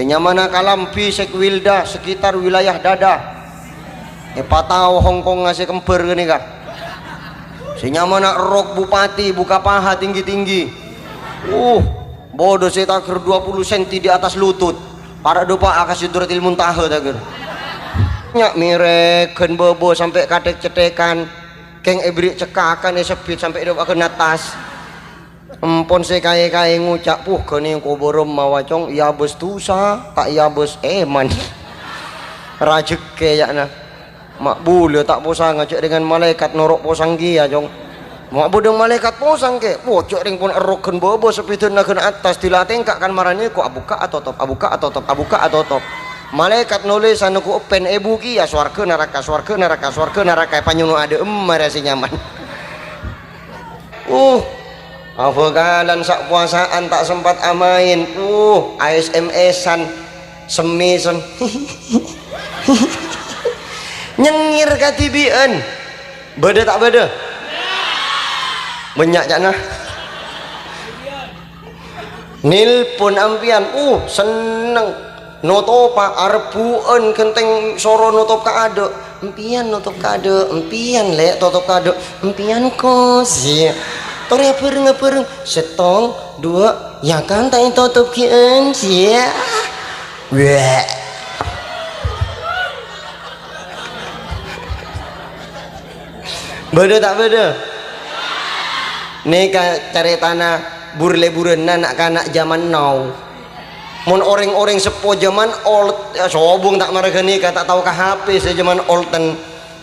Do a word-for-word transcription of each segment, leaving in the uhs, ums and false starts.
Sè nyamana Kalambi, Sekwilda, sekitar wilayah dada. Èpatao Hongkongnga sè kembhâr ghânèka. Sè nyamana Errok Bupati, buka paha tinggi-tinggi. Uh, bâdâ sè taghâr dua puluh senti di atas lutut. Para' dupa'a ka Sidratil Muntaha taghâr. Nya' mèrèghân bâbâ sampè' kathèk-cèthèkan. Kèng èberri' cekkakan èsebbit sampè' dupa'a ghân attas. Empon sè kaè-kaè ngoca', "Puh, ghânèka bârâmma, wa, Cong, èabâs dusa, ta' èabâs èman." Rajhekkè, ya'na. Ma' bulâ ta' posanga, cè' rèngan malaèkat noro' posang kèya, Cong. Ma' bâdâ malaèkat posang, kè. Wo, cè' rèng pon errok ghân bâbâ, sebbidhânna ghân attas, dila tèngka kan marani, ko' abukka' atotop, abukka' atotop, abukka' atotop. Malaèkat nolèsan nèko pen èbu kèya, sowarga naraka, sowarga naraka, sowarga naraka, èpanyono adâ' emma rè sè nyaman. Uh, abhâkalan sa-, powasaan ta' sempat amaèn. Uh, A S M S-an. Semmèsan. Nyengngèr kadhibi'ân. Bâdâ ta' bâdâ? Bânnya' ca'na. Nelpon ampèyan, uh, senneng. Notopa, arebbu'ân ghenteng soro notop ka adâ'. Empèyan notop ka adâ', empèyan, Lè', totop ka adâ'. Empèyan, Kos. Iyâ. Torè bhâreng-bhâreng. Sèttong, duwâ', ya kan ta' ètotop ghi'ân, iyâ. Wè. Bâdâ ta' bâdâ? Nèka carètana bur-lèburânna na'-kana' jaman now. Mon orèng-orèng seppo jaman old, ya, sobung ta' mara ghânèka, ta' tao ka H P sè jaman olten.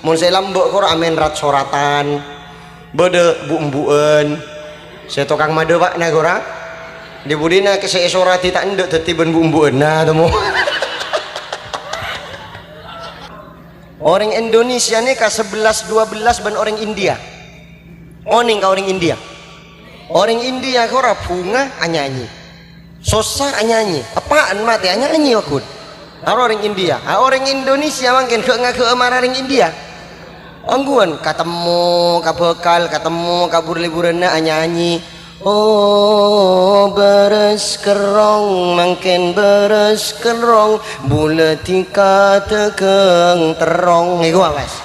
Mon sè lambâ' kor amèn rat-soratan. Bâdâ bu'-embu'ân. Sè tokang madâpa'na kora. Dhi-budhina sè èsoradhi ta' endâ' dhâddhi bân bu'-embu'ânna, temmo. Orèng Indonesia nèka sebelas dua belas bân orèng India. Onèng ka orèng India. Orèng India kora bhunga anyanyi. Sossa anyanyi. Eppa'en matè anyanyi, wagun. Aro orèng India. Ha, orèng Indonesia mangkèn ghâ'-ngaghâ'â mara orèng India. Ongghuwân katemmo ka bhâkal, katemmo ka bur-lèburânna anyanyi. Oh, bârâs kerrong, mangkèn bârâs kerrong, bulâ dhika dhâghâng terrong. Èko awas.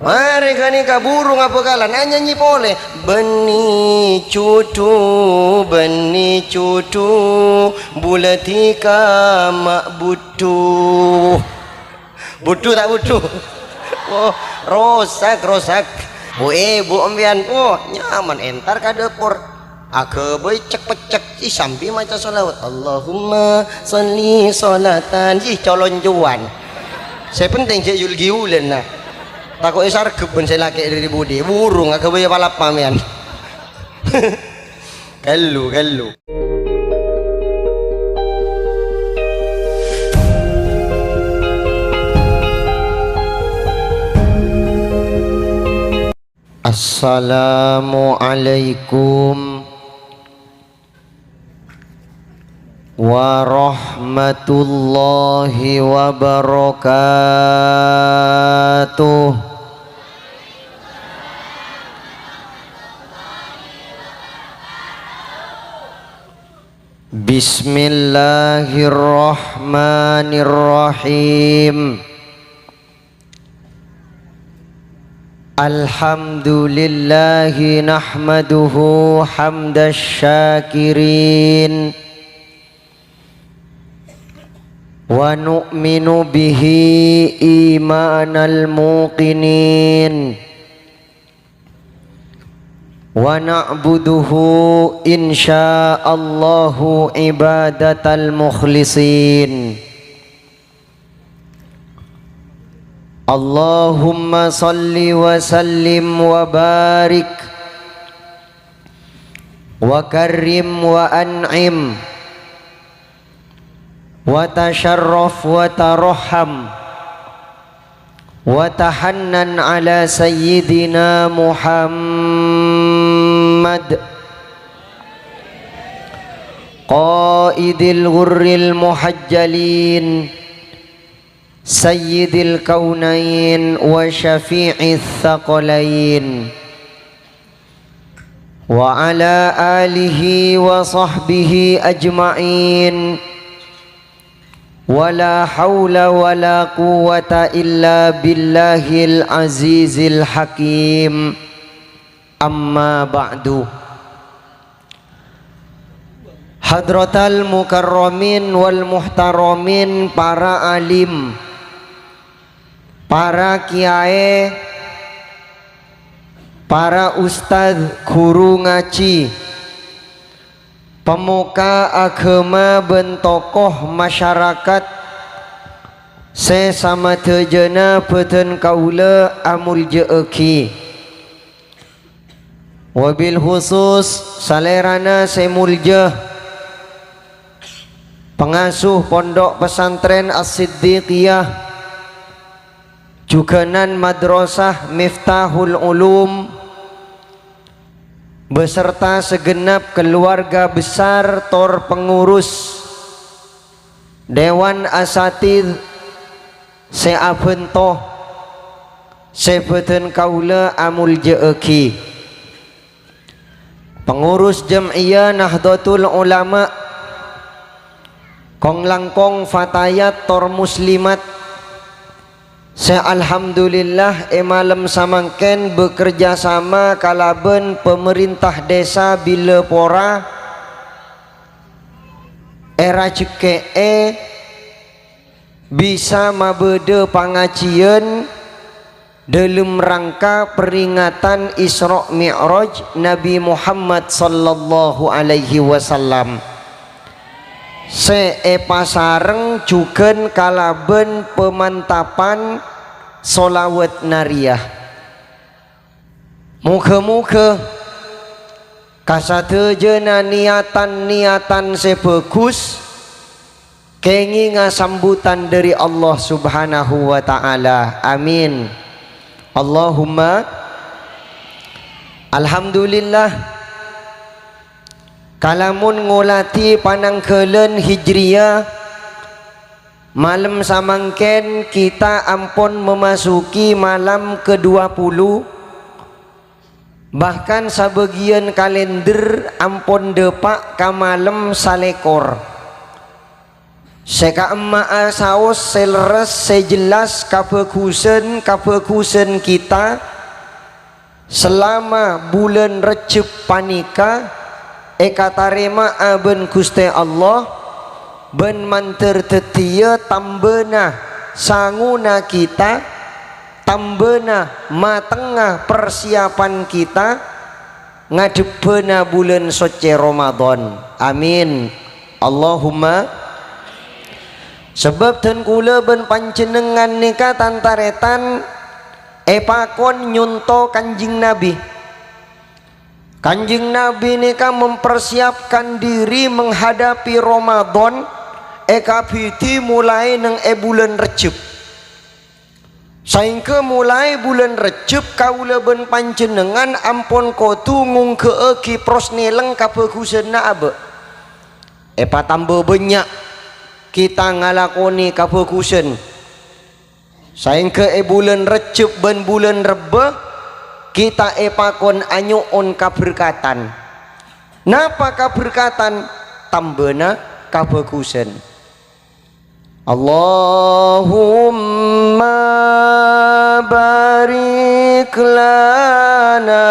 Marè ghânèka buru ngabhâkalan anyanyi polè. Bânnè jhudhu, bânnè jhudhu, bulâ dhika ma' budhu. Budhu ta' budhu? Oh, rosak, rosak. Bu, eh, bu, empèyan, oh, nyaman entar ka dâpor. Aghâbây cek-peccek, ih, sambi maca shalawat. Allahumma shalli sholatan. Ih, coloncuwan. Sè penting jhâ' yul-giyulan, nah. Tako' èsarghep bân sè lakè' dâri budi. Burung aghâbây palappa, mèyan. Ghellu, ghellu. Assalamualaikum warahmatullahi wabarakatuh. Bismillahirrahmanirrahim. Alhamdulillahi nahmaduhu hamdasy syakirin. Wa nu'minu bihi imanal muqinin. Wa na'buduhu insya'allahu ibadatal mukhlisin. Allahumma shalli wa sallim wa barik wa karrim wa an'im wa tasyarraf wa tarahham wa tahannan ala sayyidina Muhammad qaidil ghurril muhajjalin sayyidil kaunain wa syafi'its tsaqalain. Wa ala alihi wa sahbihi ajma'in. Wala haula wala quwwata illa billahil azizil hakim. Amma ba'du. Hadratal mukarramin wal muhtaramin, para alim, para kiyaè, para ustadz, ghuru ngajhi, pemuka agama bân tokoh masyarakat sè samadhâjâna bâdhân kaulâ amoljâ'aghi. Wabil khusus salèrana sè moljâ, pangasuh Pondok Pesantren As-Siddiqiyah, jhughânan Madrasah Miftahul Ulum, beserta segenap keluarga besar tor pengurus, dewan asatidz sè abhânto, sè bâdhân kaulâ amoljâ'aghi. Pengurus Jam'iyah Nahdlatul Ulama, kong-langkong fatayat tor muslimat, sè alhamdulillah è malem samangkèn bekerja sama kalabân pemerintah desa Bilâpora, èrajhekkè'è bisa mabâdâ pangajiyân dâlem rangka peringatan Isra' Mi'raj Nabi Muhammad sallallahu alaihi wasallam, sè èpasareng jhughân kalabân pamantapan sholawat nariyah. Moghâ-moghâ kasadhâjâna niyatan-niyatan sè bhâghus kèngènga sambutan dhâri Allah Subhanahu wa Ta'ala. Amin. Allahumma. Alhamdulillah, kalamon ngoladhi panangghâlân Hijriyah, malem samangkèn kita ampon memasuki malam kedua puluh, bahkan sabâgiyân kalender ampon dâpa' ka malem salèkor. Sè ka'emma'a saos sè lerres, sè jelas kabhâghusân-kabhâghusân kita selama bulân Rejjeb panèka èkatarèma'a bân Ghustè Allah, bân mandhâr dhâddhiyâ tambâna sangona kita, tambâna matengnga persiapan kita, ngadhebbhâna bulân soccè Ramadan. Amin. Allahumma. Sabâb dhân kaulâ bân panjhennengngan nèka tan-tarètan èpakon nyonto Kanjeng Nabi. Kanjeng Nabi nèka mempersiapkan diri menghadapi Ramadan èkabidhi molaè neng è bulân Rejjeb. Saèngghâ molaè bulân Rejjeb, kaulâ bân panjhennengngan ampon kodhu ngongghâ'âghi pros nèlèng kabhâghusânna abâ'. Èpatamba bânnya' kita ngalakonè kabhâghusân. Saèngghâ è bulân Rejjeb bân bulân Rebbâ, kita èpakon anyo'on kaberkatan. Napa kaberkatan? Tambâna kabhâghusân. Allahumma barik lana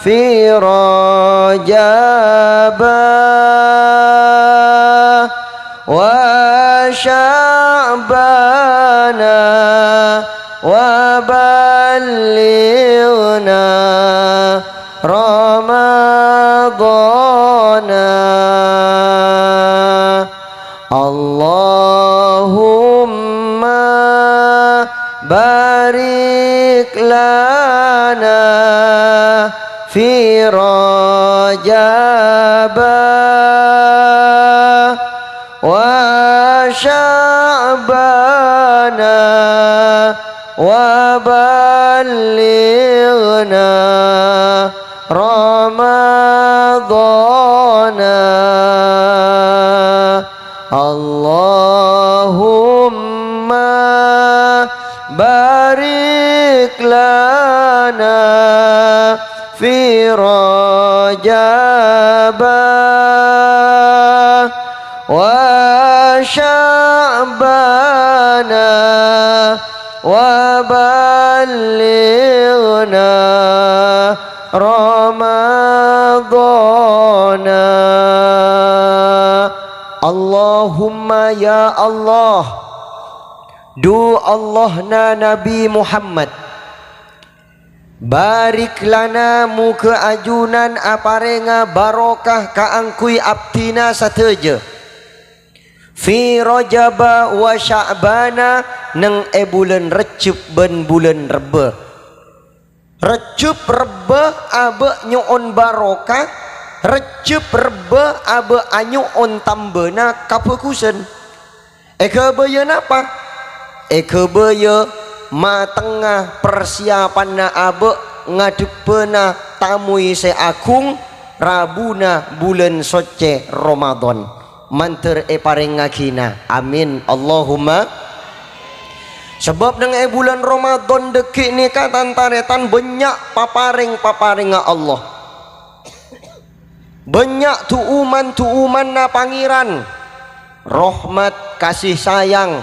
fi Rajaba wa Sya'bana wa ballighna Ramadana. Allahumma barik lana fi Rajaba wa Sya'bana wa ballighna Ramadana. Allahumma barik lana fi Rajaba wa شعبانا وبلغنا رمضانا. Allahumma, ya Allah, du Allahna Nabi Muhammad, barik lana, moghâ ajunan aparènga barokah kaangghuy abdhina sadhâjâ. Fi Rajaba wa Sya'bana, neng è bulân Rejjhep bân bulân Rebbâ. Rejjhep, Rebbâ abâ' nyo'on barokah, Rejjhep, Rebbâ abâ' anyo'on tambâna kabhâghusân. Èghâbâyâ napa? Èghâbâyâ matengnga parsiyapanna abâ' ngadhebbhâna tamoy sè aghung, rabuna bulân soccè Ramadan. Mandhâr èparèngngaghinah. Amin. Allahumma. Sabâb neng è bulân Ramadan dhâggi' nèka, tan-tarètan, bânnya' paparèng-paparèngnga Allah. Bânnya' du'uman-du'umanna Pangèran. Rahmat, kasih sayang,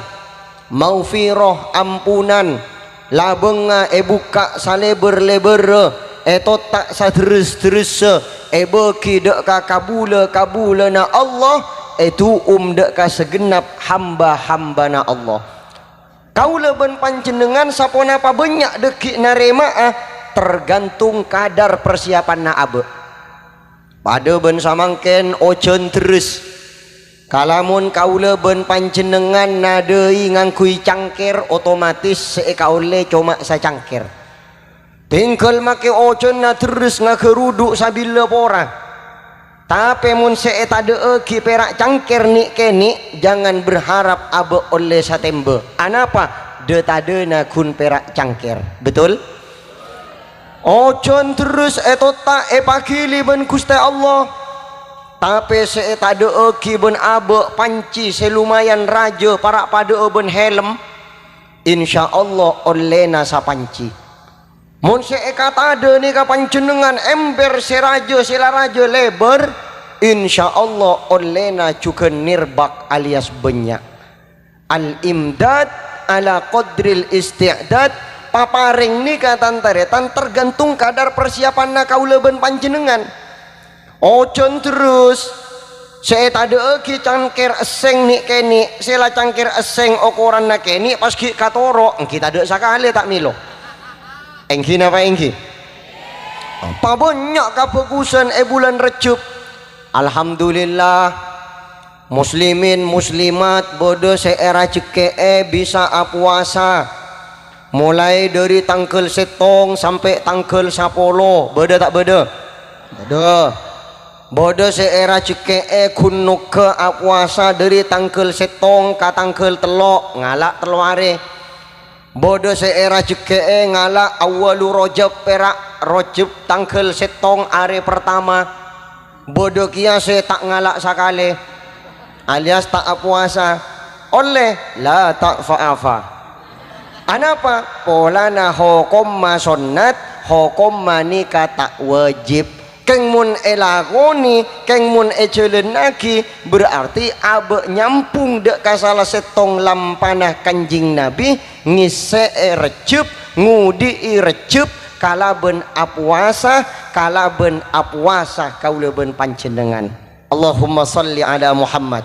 maghfirah, ampunan, labângnga èbukka' salèbâr-lèbârrâ, ètotta' sadherres-derressa, èbâghi dâ' ka kabulâ-kabulâna Allah, èdu'um dâ' ka sagenep hamba-hambana Allah. Kaulâ bân panjhennengngan saponapa bânnya' dhâggi' narèma'a, tergantung kadar parsiyapanna abâ'. Padâ bân samangkèn ojhân derres. Kalamon kaulâ bân panjhennengngan nadâi ngangghuy cangkèr, otomatis sè èkaollè coma sacangkèr. Tèngghâl makè ojhânna derres ngaghârudu' sabillâ pora. Tapè mon sè ètadâ'aghi pèra' cangkèr nè'-kènè', jangan berharap abâ' ollè satèmbâ. Anapa? Dâ-tadâna ghun pèra' cangkèr. Betul? Ojhân derres ètotta' èpaghili bân Ghustè Allah. Tapè sè ètadâ'aghi bân abâ' pancè sè lumayan rajâ para' padâ'â bân hèlem, insyaallah ollèna sapancè. Mon sè èkatadâ nèka panjhennengngan ember sè rajâ, sè la rajâ lèbâr, insyaallah ollèna jhughân nèrbak alias bânnya'. Al-imdad ala qadril isti'dad, paparèng nèka tan-tarètan tergantung kadar parsiyapanna kaulâ bân panjhennengngan. Ojhân derres, sè ètadâ'aghi cangkèr essèng nè'-kènè', sè la cangkèr essèng okoranna kènè' pas ghi' katoro', èngghi tadâ' sakalè ta' mèlo. Èngghi napa èngghi? Pabânnya' kabhâghusân è bulân Rejjhep. Alhamdulillah. Muslimin, muslimat, bâdâ sè èrajhekkè'è bisa apowasa. Molaè dâri tangghâl sèttong sampè' tangghâl sapolo. Bâdâ ta' bâdâ? Bâdâ. Bâdâ sè èrajhekkè'è ghun nongghâ apowasa dâri tangghâl sèttong ka tangghâl tello', ngala' tello arè. Bâdâ sè èrajhekkè'è ngala' awwalu Rajab pèra', Rajab tangghâl sèttong arè partama. Bâdâ kèya sè ta' ngala' sakalè, alias ta' apowasa. Ollè, la ta' fa-afa. Anapa? Polana hokomma sonnat, hokomma nèka ta' wajib. Kèng mon èlakonè, kèng mon èjhâlânnaghi, berarti abâ' nyambhung dâ' ka sala sèttong lampana Kanjeng Nabi, ngèssè'è Rejjhep, ngodhi'i Rejjhep kalabân apowasa, kalabân apowasa kaulâ bân panjhennengngan. Allahumma shalli ala Muhammad.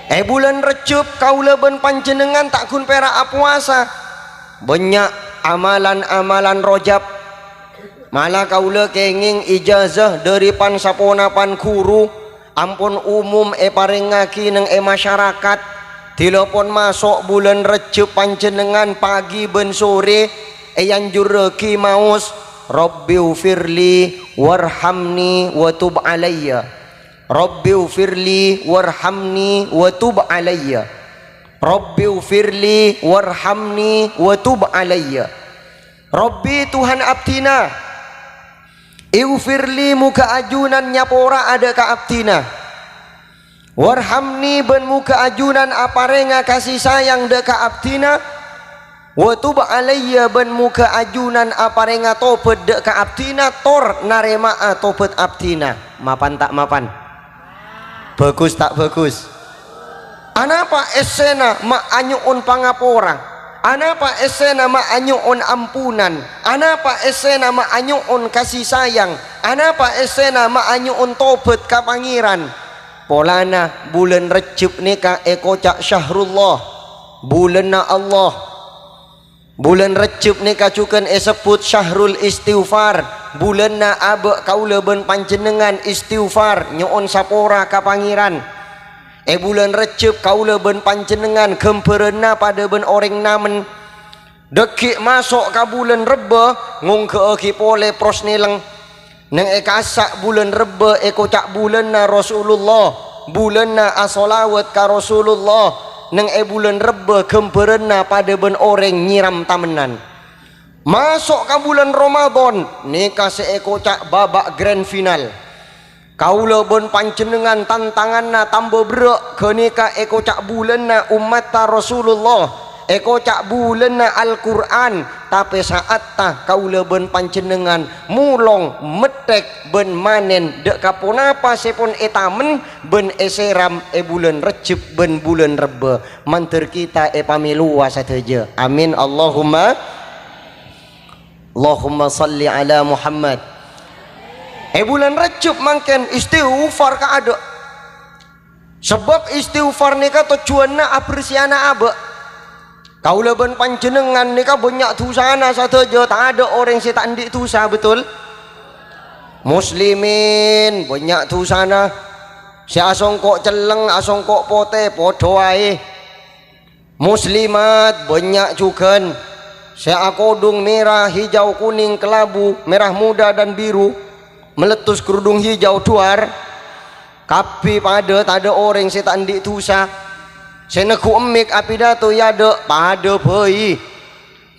È bulân Rejjhep kaulâ bân panjhennengngan ta' ghun pèra' apowasa. Bânnya' amalan-amalan Rajab. Mala kaulâ kèngèng ijazah dâri pan-saponapan ghuru, ampon umum èparèngngaghi neng è masyarakat. Dhilâ pon maso' bulân Rejjhep panjhennengngan pagi bân sorè èanjurraghi maos, "Rabbighfirli warhamni wa tub alayya." "Rabbighfirli warhamni wa tub alayya. Rabbighfirli warhamni wa tub alayya." Rabbi, Tuhan abdhina. Ighfirli, moghâ ajunan nyapora'a dâ' ka abdhina. Warhamni, bân moghâ ajunan aparènga kasih sayang dâ' ka abdhina. Wa tub alayya, bân moghâ ajunan aparènga tobhât dâ' ka abdhina, tor narèma'a tobhât abdhina. Mapan ta' mapan? Bhâghus ta' bhâghus? Anapa essèna ma' anyo'on pangapora? Anapa essèna ma' anyo'on ampunan? Anapa essèna ma' anyo'on kasih sayang? Anapa essèna ma' anyo'on tobhât ka Pangèran? Polana bulân Rejjhep nèka èkoca' syahrullah, bulânna Allah. Bulân Rejjhep nèka jhughân èsebbhut syahrul istighfar, bulânna abâ' kaulâ bân panjhennengngan istighfar, nyo'on sapora ka Pangèran. È bulân Rejjhep kaulâ bân panjhennengngan ghâmbhârânna padâ bân orèng namen. Dhâggi' maso' ka bulân Rebbâ, ngongghâ'âghi polè pros nèlèng. Neng è kassa' bulân Rebbâ èkoca' bulânna Rasulullah, bulânna asholawat ka Rasulullah. Neng è bulân Rebbâ ghâmbhârânna padâ bân orèng nyèram tamennan. Maso' ka bulân Ramadan, nèka sè èkoca' baba' grand final. Kaulâ bân panjhennengngan tantanganna tamba berrâ', ghânèka èkoca' bulânna ommatta Rasulullah, èkoca' bulânna Al-Qur'an, tapè sa'atta kaulâ bân panjhennengngan molong, metthèk, bân manèn dâ' ka ponapa sè pon ètamen bân èsèram è bulân Rejjhep bân bulân Rebbâ. Mandhâr kita èpamèlowa sadhâjâ. Amin, Allahumma. Allahumma shalli ala Muhammad. È bulân Rejjhep mangkèn istighfar kaadâ'. Sabâb istighfar nèka tojjhuwânna abersèana abâ'. Kaulâ bân panjhennengngan nèka bânnya' dhusana sadhâjâ, tadâ' orèng sè ta' andi' dhusa, betul? Muslimin bânnya' dhusana, sè asongko' cellèng, asongko' potè, padâ waè. Muslimat bânnya' jhughân, sè akodhung mèra, hijau, kuning, kelabu, merah muda dan biru, meletus kerudung hijau, duwâr, kabbhi padâ, tadâ' orèng sè ta' andi' dhusa. Sè neggu' emmik apidato è adâ', padâ bhâi.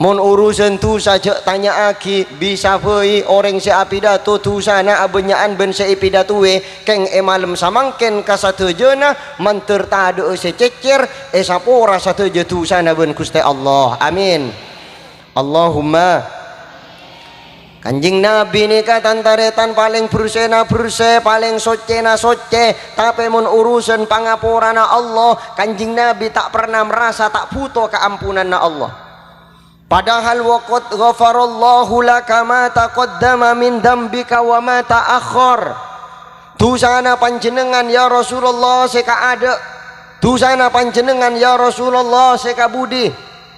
Mon urusan dhusa jhâ' tanya'aghi, bisa bhâi orèng sè apidato dhusana abânnya'an bân sè èpidatowè, kèng è malem samangkèn ka sadhâjâna, mandhâr tadâ'â sè cècèr, èsapora sadhâjâ dhusana bân Ghustè Allah. Amin. Allahumma. Kanjeng Nabi nèka tan-tarètan palèng bersèna bersè, palèng soccèna soccè, tapè mon urusan pangaporana Allah, Kanjeng Nabi ta' pernah merasa ta' bhuto kaampunanna Allah. Padahal, "Wa qad ghafarallahu laka ma taqaddama min dzambika wa ma ta'akhkhar." Dhusana panjhennengngan, ya Rasulullah, sè kaadâ'. Dhusana panjhennengngan, ya Rasulullah, sè kabudi.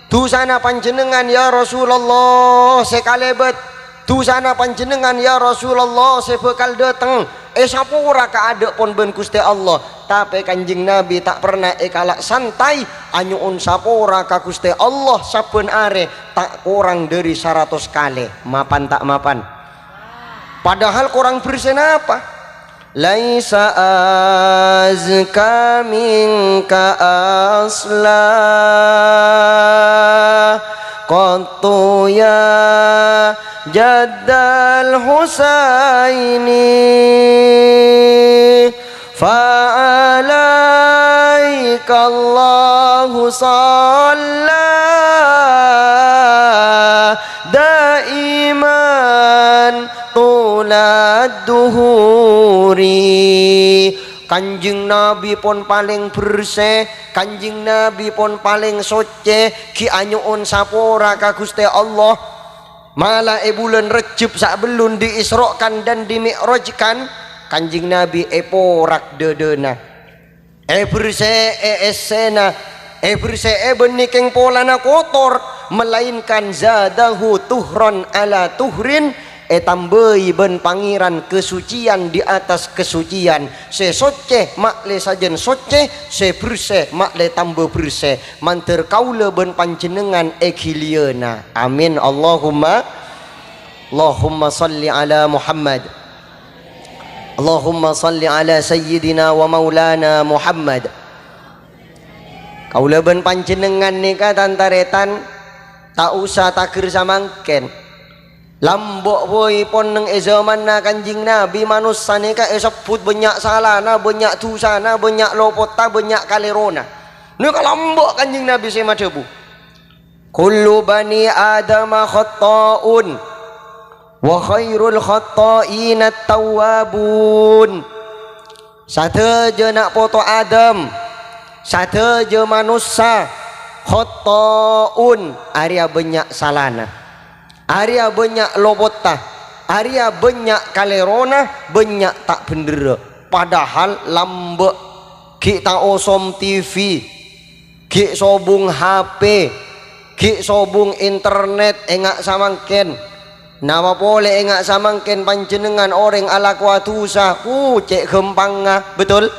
Dhusana panjhennengngan, ya Rasulullah, sè kalèbât. Dhusana panjhennengngan, ya Rasulullah, sè bhâkal dâteng. Èsapora kaadâ' pon bân Ghustè Allah. Tapè Kanjeng Nabi ta' pernah èkala' santai, anyo'on sapora ka Ghustè Allah sabbhân arè, ta' korang dâri saratos kalè. Mapan ta' mapan? Padahal korang bersèna apa? "Laisa azka minka asla, qattu ya jaddal Husaini, fa alaikallahu shalla daiman tulad duhuri." Kanjeng Nabi pon palèng bersè, Kanjeng Nabi pon palèng soccè, ghi' anyo'on sapora ka Ghustè Allah. Mala è bulân Rejjhep sabellun diisro'kan dan dimi'rajkan, Kanjeng Nabi èporak dâdâna. Èbersè è essèna, èbersè'è bânnè kèng polana kotor, melainkan zadahu tuhran ala tuhrin, ètambâi bân Pangèran kasuciyan di atas kasuciyan, sè soccè ma'lè sajân soccè, sè bersè ma'lè tamba bersè, mandhâr kaulâ bân panjhennengngan èghiliyâna. Amin. Allahumma, Allahumma shalli ala Muhammad. Allahumma shalli ala sayyidina wa maulana Muhammad. Kaulâ bân panjhennengngan nèka, tan-tarètan, ta' osa tagher samangkèn. Lambâ' bhâi pon neng è jhâmanna Kanjeng Nabi, manossa nèka èsebbhut bânnya' salana, bânnya' dhusana, bânnya' lopotta, bânnya' kalèrona. Nèka lambâ' Kanjeng Nabi sè madhâbu, "Kullu bani Adama khatta'un, wa khairul khatta'ina tawwabun." Sadhâjâ na' poto Adam, Sadhâjâ manossa khata'un, arèya bânnya' salana, arèya bânnya' lopotta, arèya bânnya' kalèrona, bânnya' ta' bhendherra. Padahal lambâ' ghi' ta' osom T V, ghi' sobung H P, ghi' sobung internet enga' samangkèn. Napa polè enga' samangkèn panjhennengngan orèng alakowa dhusa, uh, cè' ghâmpangnga, betul?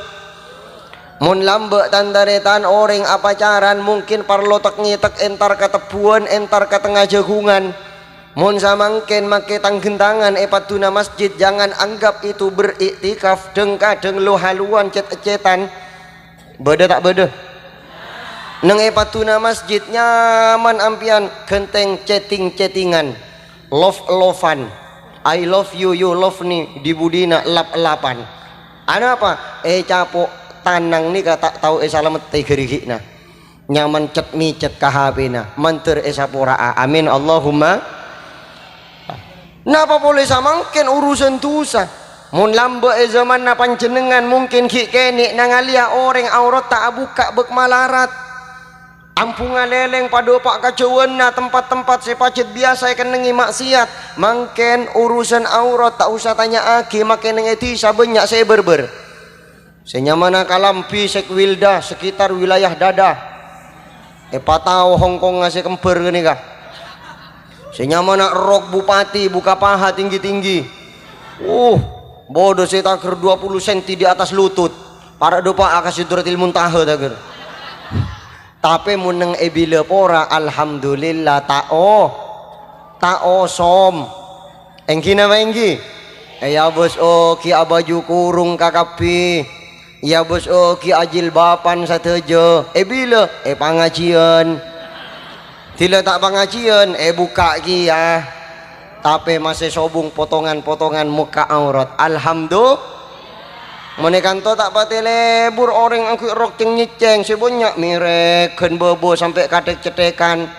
Mon lambâ' tan-tarètan orèng apacaran, mungkin parlo tek-ngètek entar ka tebbhuwân, entar ka tengnga jhâghungan. Mon samangkèn makè tang-ghântangan è padduna masjid, jangan anggap itu beriktikaf, dhâng-kadhâng lo-halowan cèt-èccètan. Bâdâ ta' bâdâ? Neng è padduna masjid nyaman ampèyan ghântèng chatting-chattingan, love-lovean, I love you, you love me, di-budina lap-lapan. Anapa? Ècapo' tanang nèka ta' tao èsalamettè ghârighi'na. Nyaman cet-mècet ka H P-na, mandhâr èsapora'a. Amin, Allahumma. Napa polè samangkèn urusan dhusa? Mon lambâ' è zamanna panjhennengngan, mungkin ghi' kènè' nangalèya orèng aoratta abukka' bâk malarat. Ambu ngalèlèng padâpa' ka jhâuwânna tempat-tempat sè pajhât biyasa èkennengngè ma'siyat. Mangkèn urusan aorat ta' osa tanya'aghi, makè neng è dhisa bânnya' sè bârbâr. Sè nyamana kalambhi Sek Wilda sekitar wilayah dada. Èpatao Hongkongnga sè kembhâr ghânèka. Sè nyamana rok bupati buka paha tinggi-tinggi. Uh, bâdâ sè taghâr dua puluh senti di atas lutut. Para' dâpa'a ka Sidratil Muntaha taghâr. Tapè mon neng è bilâ pora, alhamdulillah, ta' o-, ta' osom. Èngghi napa èngghi? Èabâs ogi abhâjhu kurung kakabbhi. Èabâs ogi ajilbaban sadhâjâ. È bilâ? È pangajiyân. Dhilâ ta' pangajiyân, èbukka' kèya. Tapè masè sobung potongan-potongan mokka' aorat. Alhamdu-, Mon è kanto ta' patè lebur orèng angghuy rok cèng-nyèccèng sè bânnya' mèrèk ghân bâbâ sampè' kathèk-cèthèkan.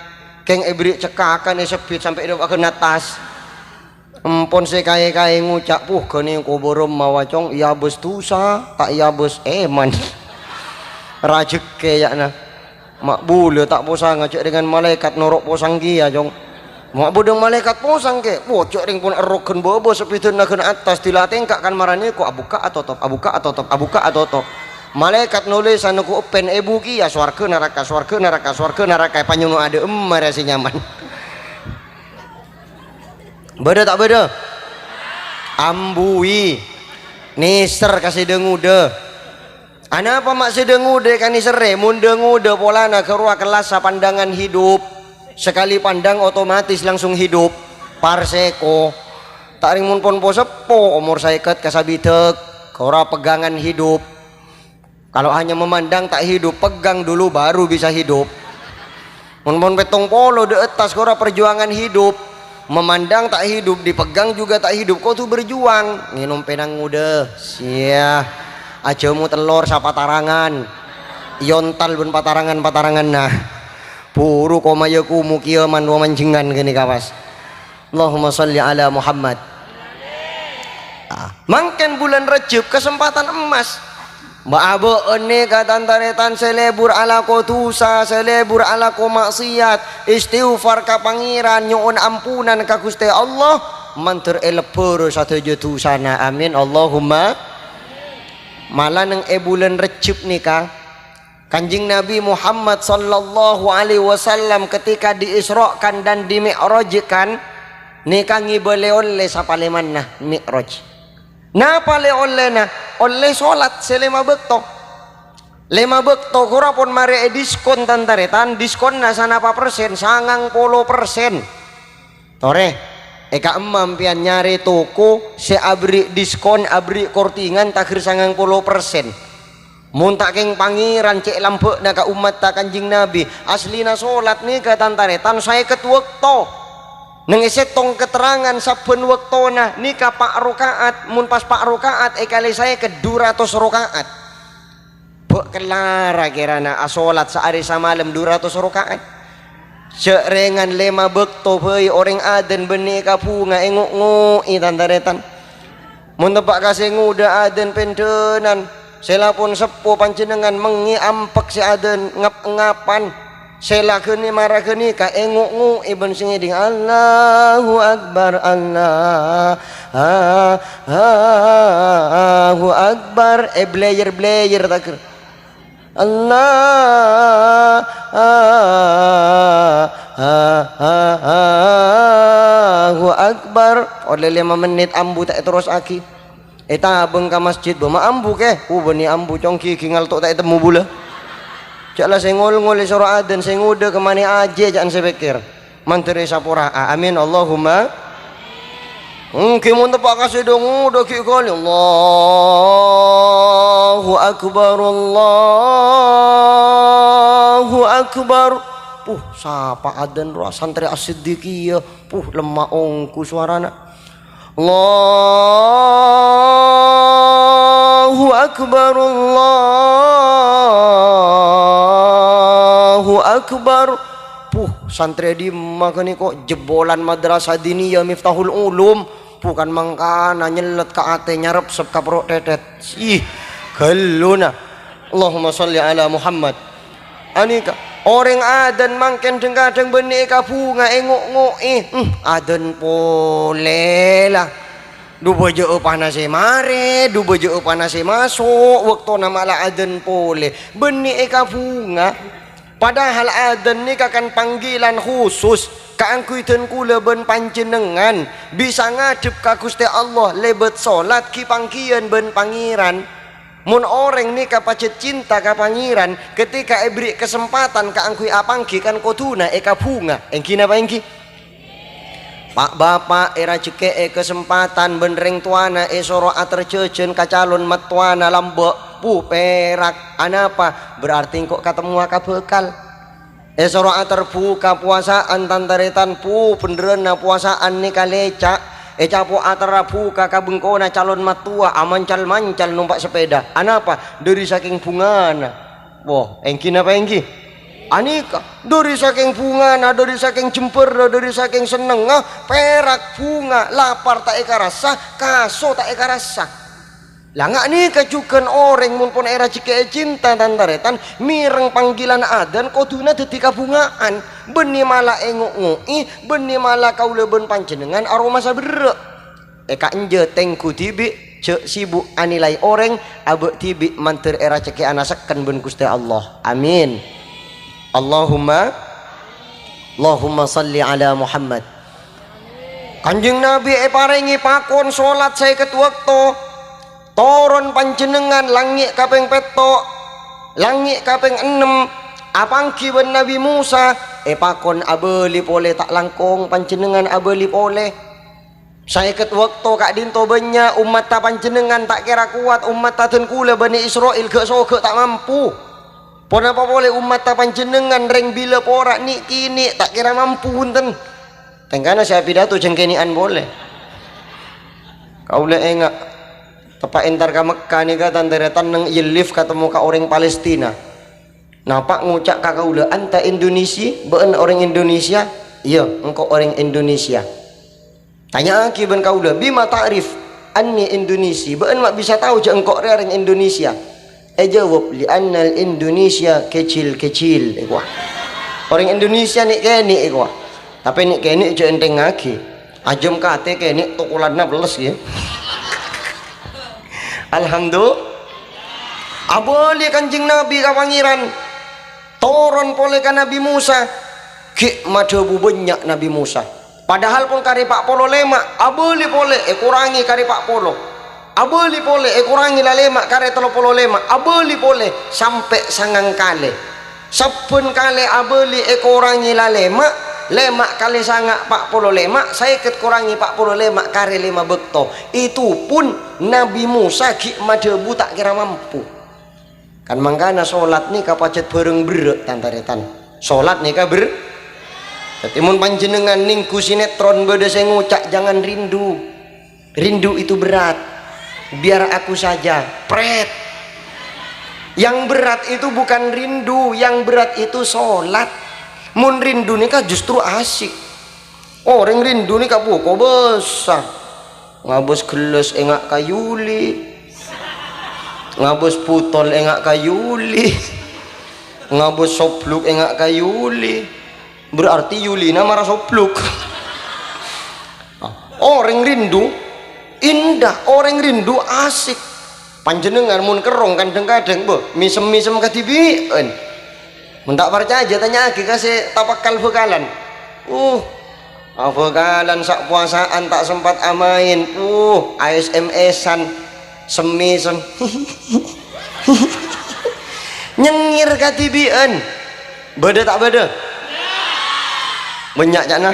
Kèng èberri' cekkakan èsebbhit sampè' dâpa' ghân attas. Empon sè kaè-kaè ngoca', "Puh, ghânèka bârâmma, wa, Cong, èabâs dhusa, ta' èabâs èman." Rajhekkè, ya'na. Ma' bulâ ta' posanga, cè' rèngan malaèkat noro' posang kèya, Cong. Ma' bâdâ malaèkat posang, kè. Wo, cè' rèng pon èrrok ghân bâbâ, sebbhidhânna ghân attas, dhilâ atèngka kan maranèko, abukka' atotop, abukka' atotop, abukka' atotop. Malaèkat nolèsan nèko èpèn èbu kèya, sowarghâ naraka, sowarghâ naraka, sowarghâ naraka, èpanyono adâ' emma rè sè nyaman. Bâdâ ta' bâdâ? Ambuwi. Nèser ka sè dâ-ngodâ. Anapa ma' sè dâ-ngodâ èkanèserrè? Mon dâ-ngodâ polana ghârowa kellassa pandangan hidup. Sekali pandang otomatis langsung hidup. Parsèko. Ta' rèng mon pon po-seppo, omor sèket ka sabidhâk, ghârowa pegangan hidup. Kalau hanya memandang tak hidup, pegang dulu baru bisa hidup. Mon-mon pèttong polo dâ' attas, ghârowa perjuangan hidup. Memandang tak hidup, dipegang juga tak hidup, kodhu berjuang. Ngènom pènang ngodâ, siya. Ajâmo tellor sapatarangan. Yontal bân patarangan-pataranganna. Buru koma ya kumu kiyaman wa manjhengan ghânèka pas. Allahumma shalli ala Muhammad. Ah, mangkèn bulân Rejjeb, kasempadhân emmas. Bâ-, abâ'na ka tan-tarètan sè lebur alako dhusa, sè lebur alako ma'siyat, istighfar ka Pangèran, nyo'on ampunan ka Ghustè Allah, mandhâr èlebbhâr sadhâjâ dhusana. Amin, Allahumma. Mala neng è bulân Rejjeb nèka, Kanjeng Nabi Muhammad sallallahu alaihi wasallam ketika diisro'kan dan dimi'rajkan, nèka ngibâ lè-ollè sapalèmanna Mi'raj. Napa lè-ollèna? Ollè solat sè lèma bâkto. Lèma bâkto ghârowa pon marè èdiskon, tan-tarètan, diskonna sanapa persen? Sangang polo persen. Torè, è ka'emma empèyan nyarè toko sè aberri' diskon, aberri' kortingan taghâr sangang polo persen. Mon ta' kèng Pangèran cè' lambâ'na ka ommatta Kanjeng Nabi, aslina solat nèka tan-tarètan sèket wâkto. Neng è sèttong keterangan sabbhân wâktona nèka pa' roka'at, mon pas pa' roka'at èkalè sèket, dhu ratos roka'at. Bâ' kellara kèrana asolat saarè samalem dhu ratos roka'at. Jhâ' rèngan lèma bâkto bhâi orèng adân bânnè ka bhunga èngo'-ngo'è tan-tarètan. Mon teppa' ka sè ngodâ adân pèndhânan, Sè la pon seppo panjhennengngan mengngè ampek sè adân ngap-ngapan. Sè la ghânè mara ghânèka èngo'-ngo'è bân sè ngèdhing, "Allahu Akbar, Allah, ha, ha, Allahu Akbar." Èbleyer-bleyer ta' ghâr. Allah, Allahu Akbar. Ollè lèma mennit ambu ta' èterrossaghi. Ètabâng ka masjid, bâ ma' ambu, Kè. Bânnè ambu, cong ghighi ngalto' ta' ètemmo bulâ. Jhâ' la sè ngol-ngol èsoro adân, sè ngodâ ka manè ajiyâ, jhâ' sè pèkkèr. Mandhâr èsapora'a. Amin, Allahumma. Èngghi mon teppa' ka sèdhâ ngodâ ghi' ghâli. Allahu Akbar, Allahu Akbar. Puh, sapa adân rowa santrè As-Siddiqiyah. Puh, lemma ongghu sowarana. Allahu Akbar, Allahu Akbar. Puh, santrè dimma ghânèka, jebbolan Madrasah Diniyah Miftahul Ulum. Bukan mangkana nyellet ka atè, nyarepsep ka poro' thèthèt. Ih, ghâlluna. Allahumma shalli ala Muhammad. Anèka, orèng adân mangkèn dhâng-kadhâng bânnè èkabhunga, èngo'-ngo'è. Hmm, adân polè la. Dubâjâ'â panasè marè, dubâjâ'â panasè maso', bâktona mala adân polè. Bânnè èkabhunga. Padahal adân nèka kan panggilan khusus kaangghuy dân kaulâ bân panjhennengngan bisa ngadhep ka Ghustè Allah lèbât solat ghi' pangghiyân bân Pangèran. Mon orèng nèka pajhât cinta ka Pangèran, ketika èberri' kasempatan kaangghuy apangghi kan kodhuna èkabhunga, èngghi napa èngghi? Pa'-bapa' èrajhekkè'è kasempatan bân rèng towana èsoro aterjhâjhân ka calon mattowana lambâ', pu, pèrak. Anapa? Berarti engko' katemmowa ka bhâkal. Èsoro aterbuka powasa'an, tan-tarètan, pu, bhendherrânna powasa'an nèka lèca'. Ècapo' aterra buka ka bengkona calon mattowa, amancal-mancal nompa' sepèda. Anapa? Dhâri sakèng bhungana. Wo, èngghi napa èngghi? Anèka, dhâri sakèng bhungana, dhâri sakèng jembhârrâ, dhâri sakèng sennengnga, pèrak bhunga, lapar ta' èkarassa, kaso ta' èkarassa. La nga' nèka jhughân orèng mon pon èrajhekkè'è cinta, tan-tarètan, mèreng panggilan adân kodhuna dhâddhi kabhunga'an. Bânnè mala èngo'-ngo'è, bânnè mala kaulâ bân panjhennengngan aromasa berrâ'. Èkaènjhâ tèngghu dhibi', jhâ' sibuk anilai orèng, abâ' dhibi' mandhâr èrajhekkè'ana sekken bân Ghustè Allah. Amin. Allahumma, Allahumma shalli ala Muhammad. Kanjeng Nabi èparèngè pakon solat sèket bâkto. Toron panjhennengngan langngè' kapèng pètto', langngè' kapèng ennem, apangghi bân Nabi Musa, èpakon abâli polè ta' langkong panjhennengngan abâli polè. Sèket bâkto ka'dinto bânnya' ommatta panjhennengngan ta' kèra kowat, ommatta dân kaulâ Bani Isra'il ghâ'-soghâ' ta' mampu. Ponapa polè ommatta panjhennengngan rèng bilâ pora' nè'-kènè' ta' kèra mampu, bhunten. Tèngkana sè apidato jhâ' kènè'an polè. Kaulâ enga', teppa' entar ka Mekkah nèka tan-tarètan neng iyâ lift katemmo ka orèng Palestina. Napa' ngoca' ka kaulâ, "Anta Indonesi? Bâ'na orèng Indonesia?" "Iyâ, engko' orèng Indonesia." Tanya'aghi bân kaulâ, "Bima ta'rif anni Indonesi? Bâ'na ma' bisa tao jhâ' engko' rèya orèng Indonesia?" Èjâwâb, "Li'annal Indonesia kecil-kecil," èkowa. "Orèng Indonesia nè'-kènè'," èkowa. "Tapè nè'-kènè' jhâ' ènthèngngaghi. Ajâm katè kènè' tokolanna pelles, yâ." Alhamdulillah. Abâli Kanjeng Nabi ka Pangèran. Toron polè ka Nabi Musa. Ghi' madhâbu bânnya' Nabi Musa. Padahal pon karè pa' polo lèma', abâli polè èkorangè karè pa' polo. Abâli polè èkorangè la lèma' karè tello polo lèma', abâli polè sampè' sangang kalè. Sabbhân kalè abâli èkorangè la lèma', lèma' kalè sanga' pa' polo lèma', sèket korangè pa' polo lèma' karè lèma bâkto. Itu pun Nabi Musa ghi' madhâbu ta' kèra mampu. Kan mangkana solat nèka pajhât bhârâng berrâ', tan-tarètan. Solat nèka ber-, dhâddhi mon panjhennengngan nèngghu sinetron bâdâ sè ngoca', "Jangan rindu. Rindu itu berat. Biar aku saja." Prèt. Yang berat itu bukan rindu, yang berat itu solat. Mon rindu nèka justru asik. Orèng rindu nèka poko bâsa. Ngabâs ghellas enga' ka Yuli. Ngabâs putol enga' ka Yuli. Ngabâs sobluk enga' ka Yuli. Berarti Yulina mara sobluk. Orèng rindu indah, orèng rindu asik. Panjhennengngan mon kerrong kadhâng-kadhâng, bâh, mèsem-mèsem kadhibi'ân. Mon ta' parcajâ, tanya'aghi ka sè tapakal bhâkalan. Uh, abhâkalan sa' powasaan ta' sempat amaèn. Uh, A S M S-an. Sem-mèsem. Nyengngèr kadhibi'ân. Bâdâ ta' bâdâ? Bânnya' ca'na.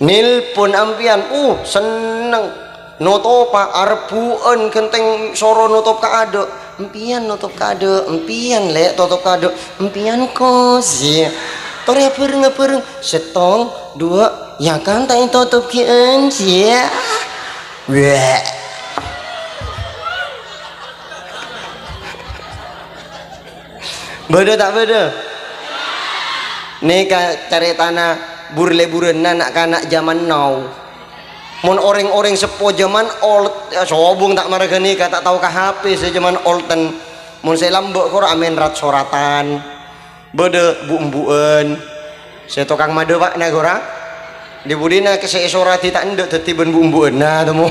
Nelpon ampèyan, uh, senneng. Notopa, arebbu'ân ghântèng soro notop kaadâ'. Empèyan notop kaadâ', empèyan, Lè', totop kaadâ'. Empèyan, kos, yâ. Torè abhâreng-abhâreng. Sèttong, duwâ', yâ kan ta' ètotop ghi'ân, yâ. Wè'. Bâdâ ta' bâdâ? Nèka carètana bur-lèburânna na'-kana' jhâman now. Mon orèng-orèng seppo jhâman old, yâ, sobung ta' mara ghânèka, ta' tao ka H P sè jhâman olden. Mon sè lambâ' kor amèn rat-soratan. Bâdâ bu'-embu'ân. Sè tokang madâpa'na kora. Dhi-budhina sè èsoradhi ta' endâ' dhâddhi bân bu'-embu'ânna, temmo.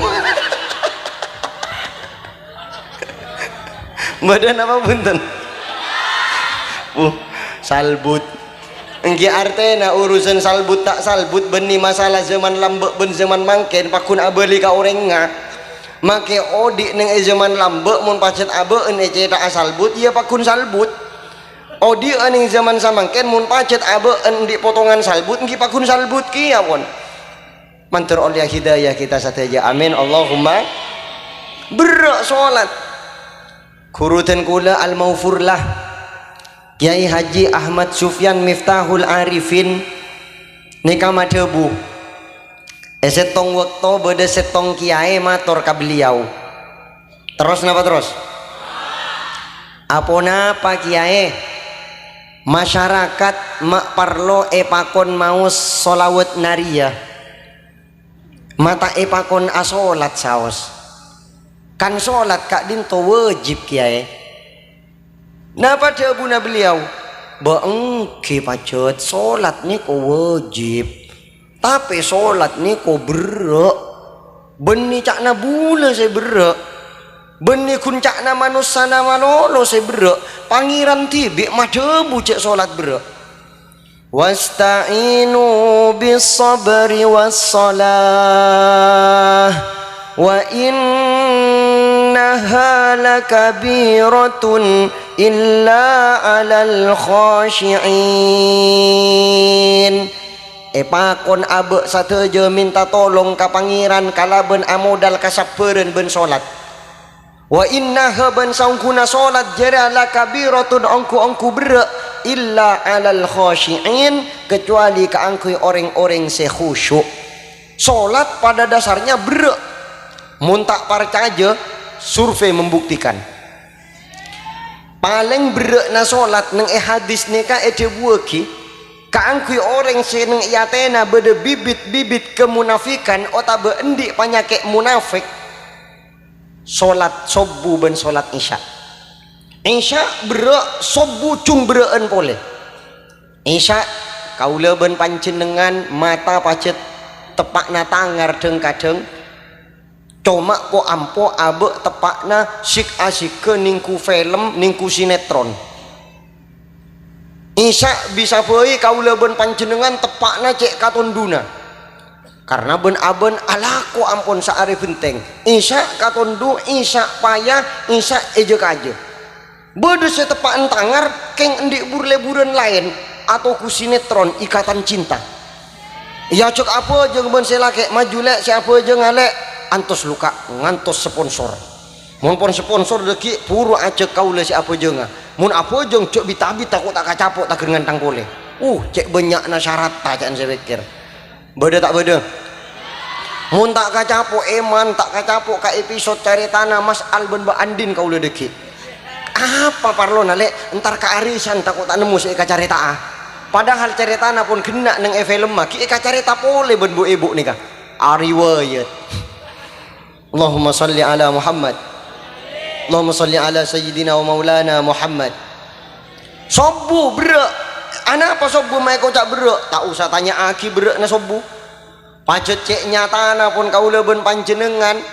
Bâdâ napa bhunten? Uh, salbut. Èngghi artèna urusan salbut ta' salbut bânnè masalah zaman lambâ' bân zaman mangkèn pagghun abâli ka orèngnga. Makè odi' nèng è zaman lambâ' mon pajhât abâ'ân ècètha'a salbut, iyâ pagghun salbut. Odi'ân nèng zaman samangkèn mon pajhât abâ'ân andi' potongan salbut, èngghi pagghun salbut kèya pon. Mandhâr ollèya hidayah kita sadhâjâ. Amin. Allahumma. Berrâ' solat. Ghuru dân kaulâ Al-Maufurlah, Kyai Haji Ahmad Sufyan Miftahul Arifin, nèka madhâbu, è sèttong bâkto bâdâ sèttong kèyaè mator ka beliau. Terros napa terros? Aponapa, Kèyaè? Masyarakat ma' parlo èpakon maos sholawat nariyah. Ma' ta' èpakon asolat saos. Kan solat ka'dinto wajib, Kèyaè. Napa dhâbuna beliau? Bâ' èngghi pajhât, solat nèko wajib. Tapè solat nèko berrâ'. Bânnè ca'na bulâ sè berrâ'. Bânnè ghun ca'na manossana malolo sè berrâ'. Pangèran dhibi' madhâbu jhâ' solat berrâ'. "Wasta'inu bis-sabri was-shalah, wa innaha lakabiratun illa 'alal khashi'in." Èpakon abâ' sadhâjâ mènta tolong ka Pangèran kalabân amodal kasabbhârân bân solat. "Wa innaha," bân saongghuna solat jârèya, "lakabiratun," ongghu-ongghu berrâ', "illa 'alal khashi'in," kecuali kaangghuy orèng-orèng sè khusyu'. Solat pada dasarnya berrâ'. Mon ta' parcajâ, survei membuktikan. Palèng berrâ'na solat nèng è hadis nèka èdhâbuwâghi kaangghuy orèng sè nèng è atèna bâdâ bibit-bibit kamonafikan otabâ andi' panyakè' monafik. Solat sobbhu bân solat isya. Isya berrâ', sobbhu jhung berrâ'ân polè. Isya, kaulâ bân panjhennengngan mata pajhât teppa'na tangar dhâng-kadhâng. Coma po-ampo abâ' teppa'na sik-asighâ nèngghu film, nèngghu sinetron. Isya bisa bhâi kaulâ bân panjhennengngan teppa'na cè' katondhuna. Karna bân-abân alako ampon saarè bhenteng. Isya katondhu, isya paya, isya èjâ-kajâ. Bâdâ sè teppa'an tangar, kèng andi' bur-lèburân laèn, atoghu sinetron Ikatan Cinta. Èajhâk abhâjâng bân sè lakè', "Maju, Lè', sè abhâjângnga, Lè'." Antos luka', ngantos sponsor. Mon pon sponsor dhâggi', buru ajhâk kaulâ sè abhâjângnga. Mon abhâjâng, jhâ' bit-abit, tako' ta' kacapo' taghâr ngantang polè. Uh, cè' bânnya'na syaratta, ca'na sè pèkkèr. Bâdâ ta' bâdâ? Mon ta' kacapo' èman, ta' kacapo' ka episode carètana Mas Al bân Mbak Andin kaulâ dhâggi'. Apa parlona, Lè'? Entar ka arisan tako' ta' nemmo sè èkacarèta'a. Padahal carètana pon ghenna' nèng è filmma, ghi' èkacarèta polè bân bu'-èbu' nèka. Ariwayat. Allahumma shalli ala Muhammad. Allahumma shalli ala sayyidina wa maulana Muhammad. Sobbhu berrâ'. Anapa sobbhu ma' èkoca' berrâ'? Ta' osa tanya'aghi berrâ'na sobbhu. Pajhât cè' nyatana pon kaulâ bân panjhennengngan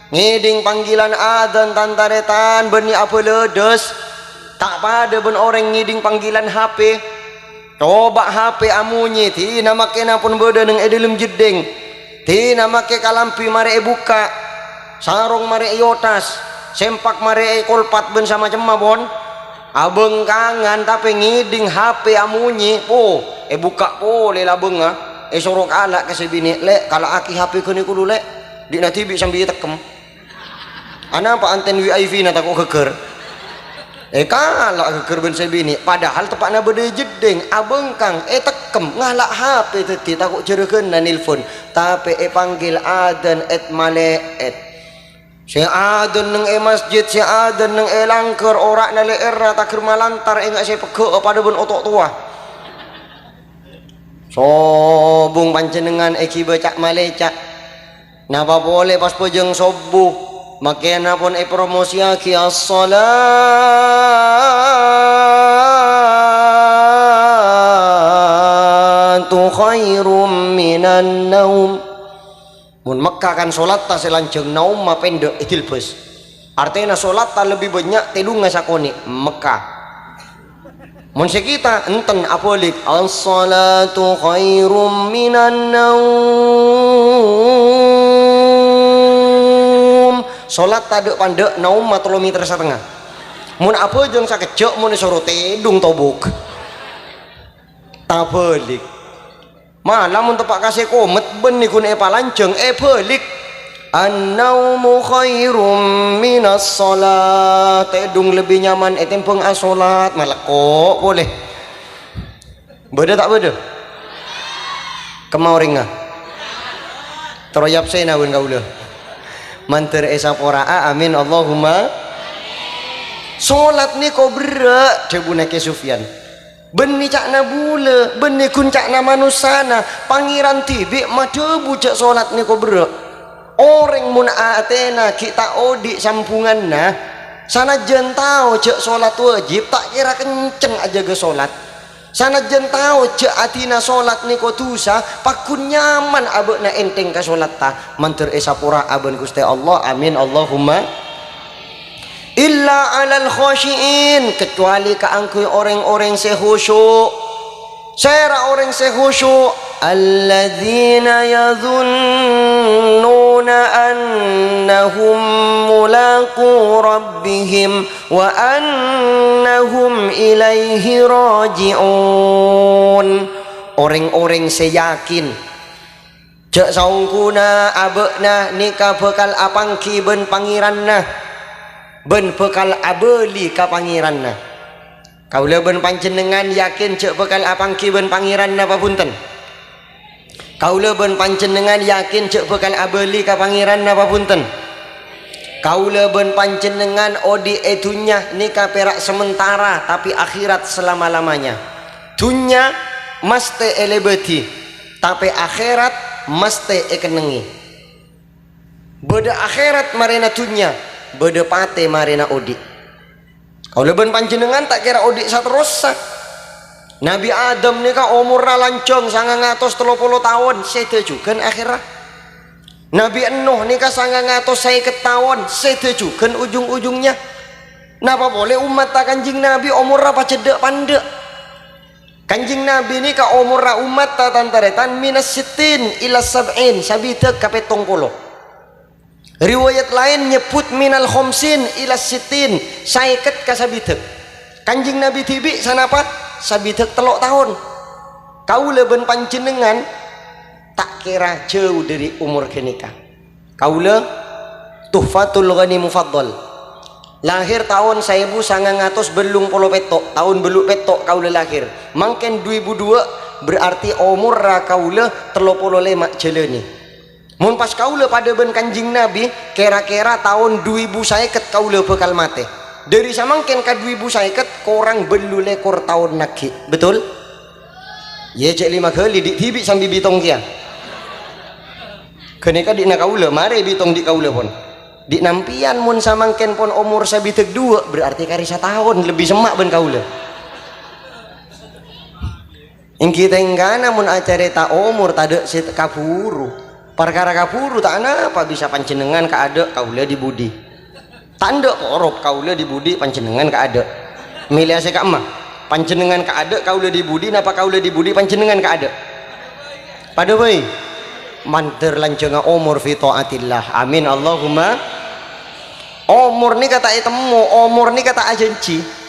ngèdhing panggilan adzan tan-tarètan bânnè abâlâdhâs. Ta' padâ bân orèng ngèdhing panggilan H P. Coba' H P amonyè, dinah makèna pon bâdâ neng è dhâlem jeddhing. Dinah makè kalambhi marè èbukka', sarong marè èotas, sempak marè èkolpat bân samacemma pon. Abhângkangan tapè ngèdhing H P amonyè, po, èbukka' polè labângnga, èsoro kala' ka sè binè', "Lè', kala'aghi H P ghâniko lu, Lè'." Dinah dhibi' sambi ètekkem. Anapa anten V I P-na tako' ghâgghâr? Èkala' ghâgghâr bân sè binè', padahal teppa'na bâdâ è jeddhing, abhângkang, ètekkem, ngala' H P dhâddhi tako' jhârâghânna nelpon, tapè èpanggil adzan èt-malè'èt. Sè adzan neng è masjid, sè adzan neng è langghâr, ora'na lè'èrra taghâr malantar, enga' sè pegghâ'â padâ bân oto' towa. Sobung panjhennengngan èghibâ ca'-malèca'. Napa polè pas bhâjâng sobbhu, makèna pon èpromosiaghi as-shalatu khairum minan naum. Mon Mekka kan sholatta sè lanjhâng, naomma pèndhâ' èdilbâs. Artèna sholatta lebbi bânnya' tèdungnga sakonè', Mekka. Mon sè kita, enten abâlik, "As-shalatu khairum minan naum." Sholat tadâ'-pandâ' naomma tello meter satengnga. Mon abhâjâng sakejjhâ', mon èsoro tèdung tobuk. Tabâlik. Mala mon teppa' ka sè komet bânnè ghun èpalanjhâng, èbâlik. "An-naumu khairum minas shalah." Tèdung lebbi nyaman ètèmbhâng asholat, malekko' polè. Bâdâ ta' bâdâ? Kemma orèngnga? Terro èabsèna bân kaulâ. Mandhâr èsapora'a, amin, Allahumma. Sholat nèko berrâ', dhâbuna Kè Sufyan. Bânnè ca'na bulâ, bânnè ghun ca'na manossana, Pangèran dhibi' madhâbu jhâ' sholat nèko berrâ'. Orèng mon atèna ghi' ta' odi' sambhunganna, sanajjhân tao jhâ' sholat wajib, ta' kèra kencèng ajâgâ sholat. Sanajjhân tao jhâ' adina sholat nèko dhusa, pagghun nyaman abâ'na ènthèng ka sholatta, mandhâr èsapora'a bân Ghustè Allah. Amin, Allahumma. "Illa 'alal khasyi'in," kecuali kaangghuy orèng-orèng sè khusyu'. Sèra orèng sè khusyu'? "Alladzina yadzunnuna annahum mulaqu rabbihim wa annahum ilaihi raji'un." Orèng-orèng sè yakin jhâ' saongghuna abâ'na nèka bhâkal apangghi bân Pangèranna, bân bhâkal abâli ka Pangèranna. Kaulâ bân panjhennengngan yakin jhâ' bhâkal apangghi bân Pangèran napa bhunten? Kaulâ bân panjhennengngan yakin jhâ' bhâkal abâli ka Pangèran napa bhunten? Kaulâ bân panjhennengngan odi' è dhunnya nèka pèra' sementara, tapè akhèrat selama-lamanya. Dhunnya mastè èlèbâdhi, tapè akhèrat mastè èkennengngè. Bâdâ akhèrat marèna dhunnya, bâdâ patè marèna odi'. Kaulâ bân panjhennengngan ta' kèra odi' saterrossa. Nabbhi Adam nèka omorra lanjhâng sangang atos tello polo taon, sèdhâ jhughân akhèrra. Nabbhi Nuh nèka sangang atos sèket taon, sèdhâ jhughân ujung-ujungnya. Napa polè ommatta Kanjeng Nabbhi omorra pajhât dâ'-pandâ'? Kanjeng Nabbhi nèka omorra ommatta tan-tarètan minas sittin ila sab'in, sabidhâk ka pèttong polo. Riwayat laèn nyebbhut minal khomsin ila sittin, sèket ka sabidhâk. Kanjeng Nabbhi dhibi' sanapa? Sabidhâk tello' taon. Kaulâ bân panjhennengngan ta' kèra jhâu dhâri omor ghânèka. Kaulâ Tuhfatul Ghani Mufaddal. Lahèr taon saèbu sangang atos bâllung polo pètto', taon bâllu' pètto' kaulâ lahèr. Mangkèn du èbu duwâ', berarti omorra kaulâ tello polo lèma' jhâlânè. Mon pas kaulâ padâ bân Kanjeng Nabbhi, kèra-kèra taon du èbu sèket kaulâ bhâkal matè. Dhâri samangkèn ka du èbu sèket korang bâllu lèkor taon nagghi'. Betul? Iyâ, cè' lèma ghâli, dhi'-dhibi' sambi bitong kèya. Ghânèka dhi'na kaulâ, marè bitong dhi' kaulâ pon. Dhi' nampèyan mon samangkèn pon omor sabidhâk duwâ', berarti karè sataon lebbi semma' bân kaulâ. Èngghi tèngkana mon acarèta omor tadâ' sè kabhuru. Parkara kabhuru ta' anapa bisa panjhennengngan kaadâ' kaulâ dhi-budhi. Ta' endâ' korop kaulâ dhi-budhi panjhennengngan kaadâ'. Mèlèya sè ka'emma. Panjhennengngan kaadâ' kaulâ dhi-budhi napa kaulâ dhi-budhi panjhennengngan kaadâ'? Padâ bhâi. Mandhâr lanjhângnga omor fi thaatillah. Amin. Allahumma. Omor nèka ta' ètemmo, omor nèka ta' ajhânjhi.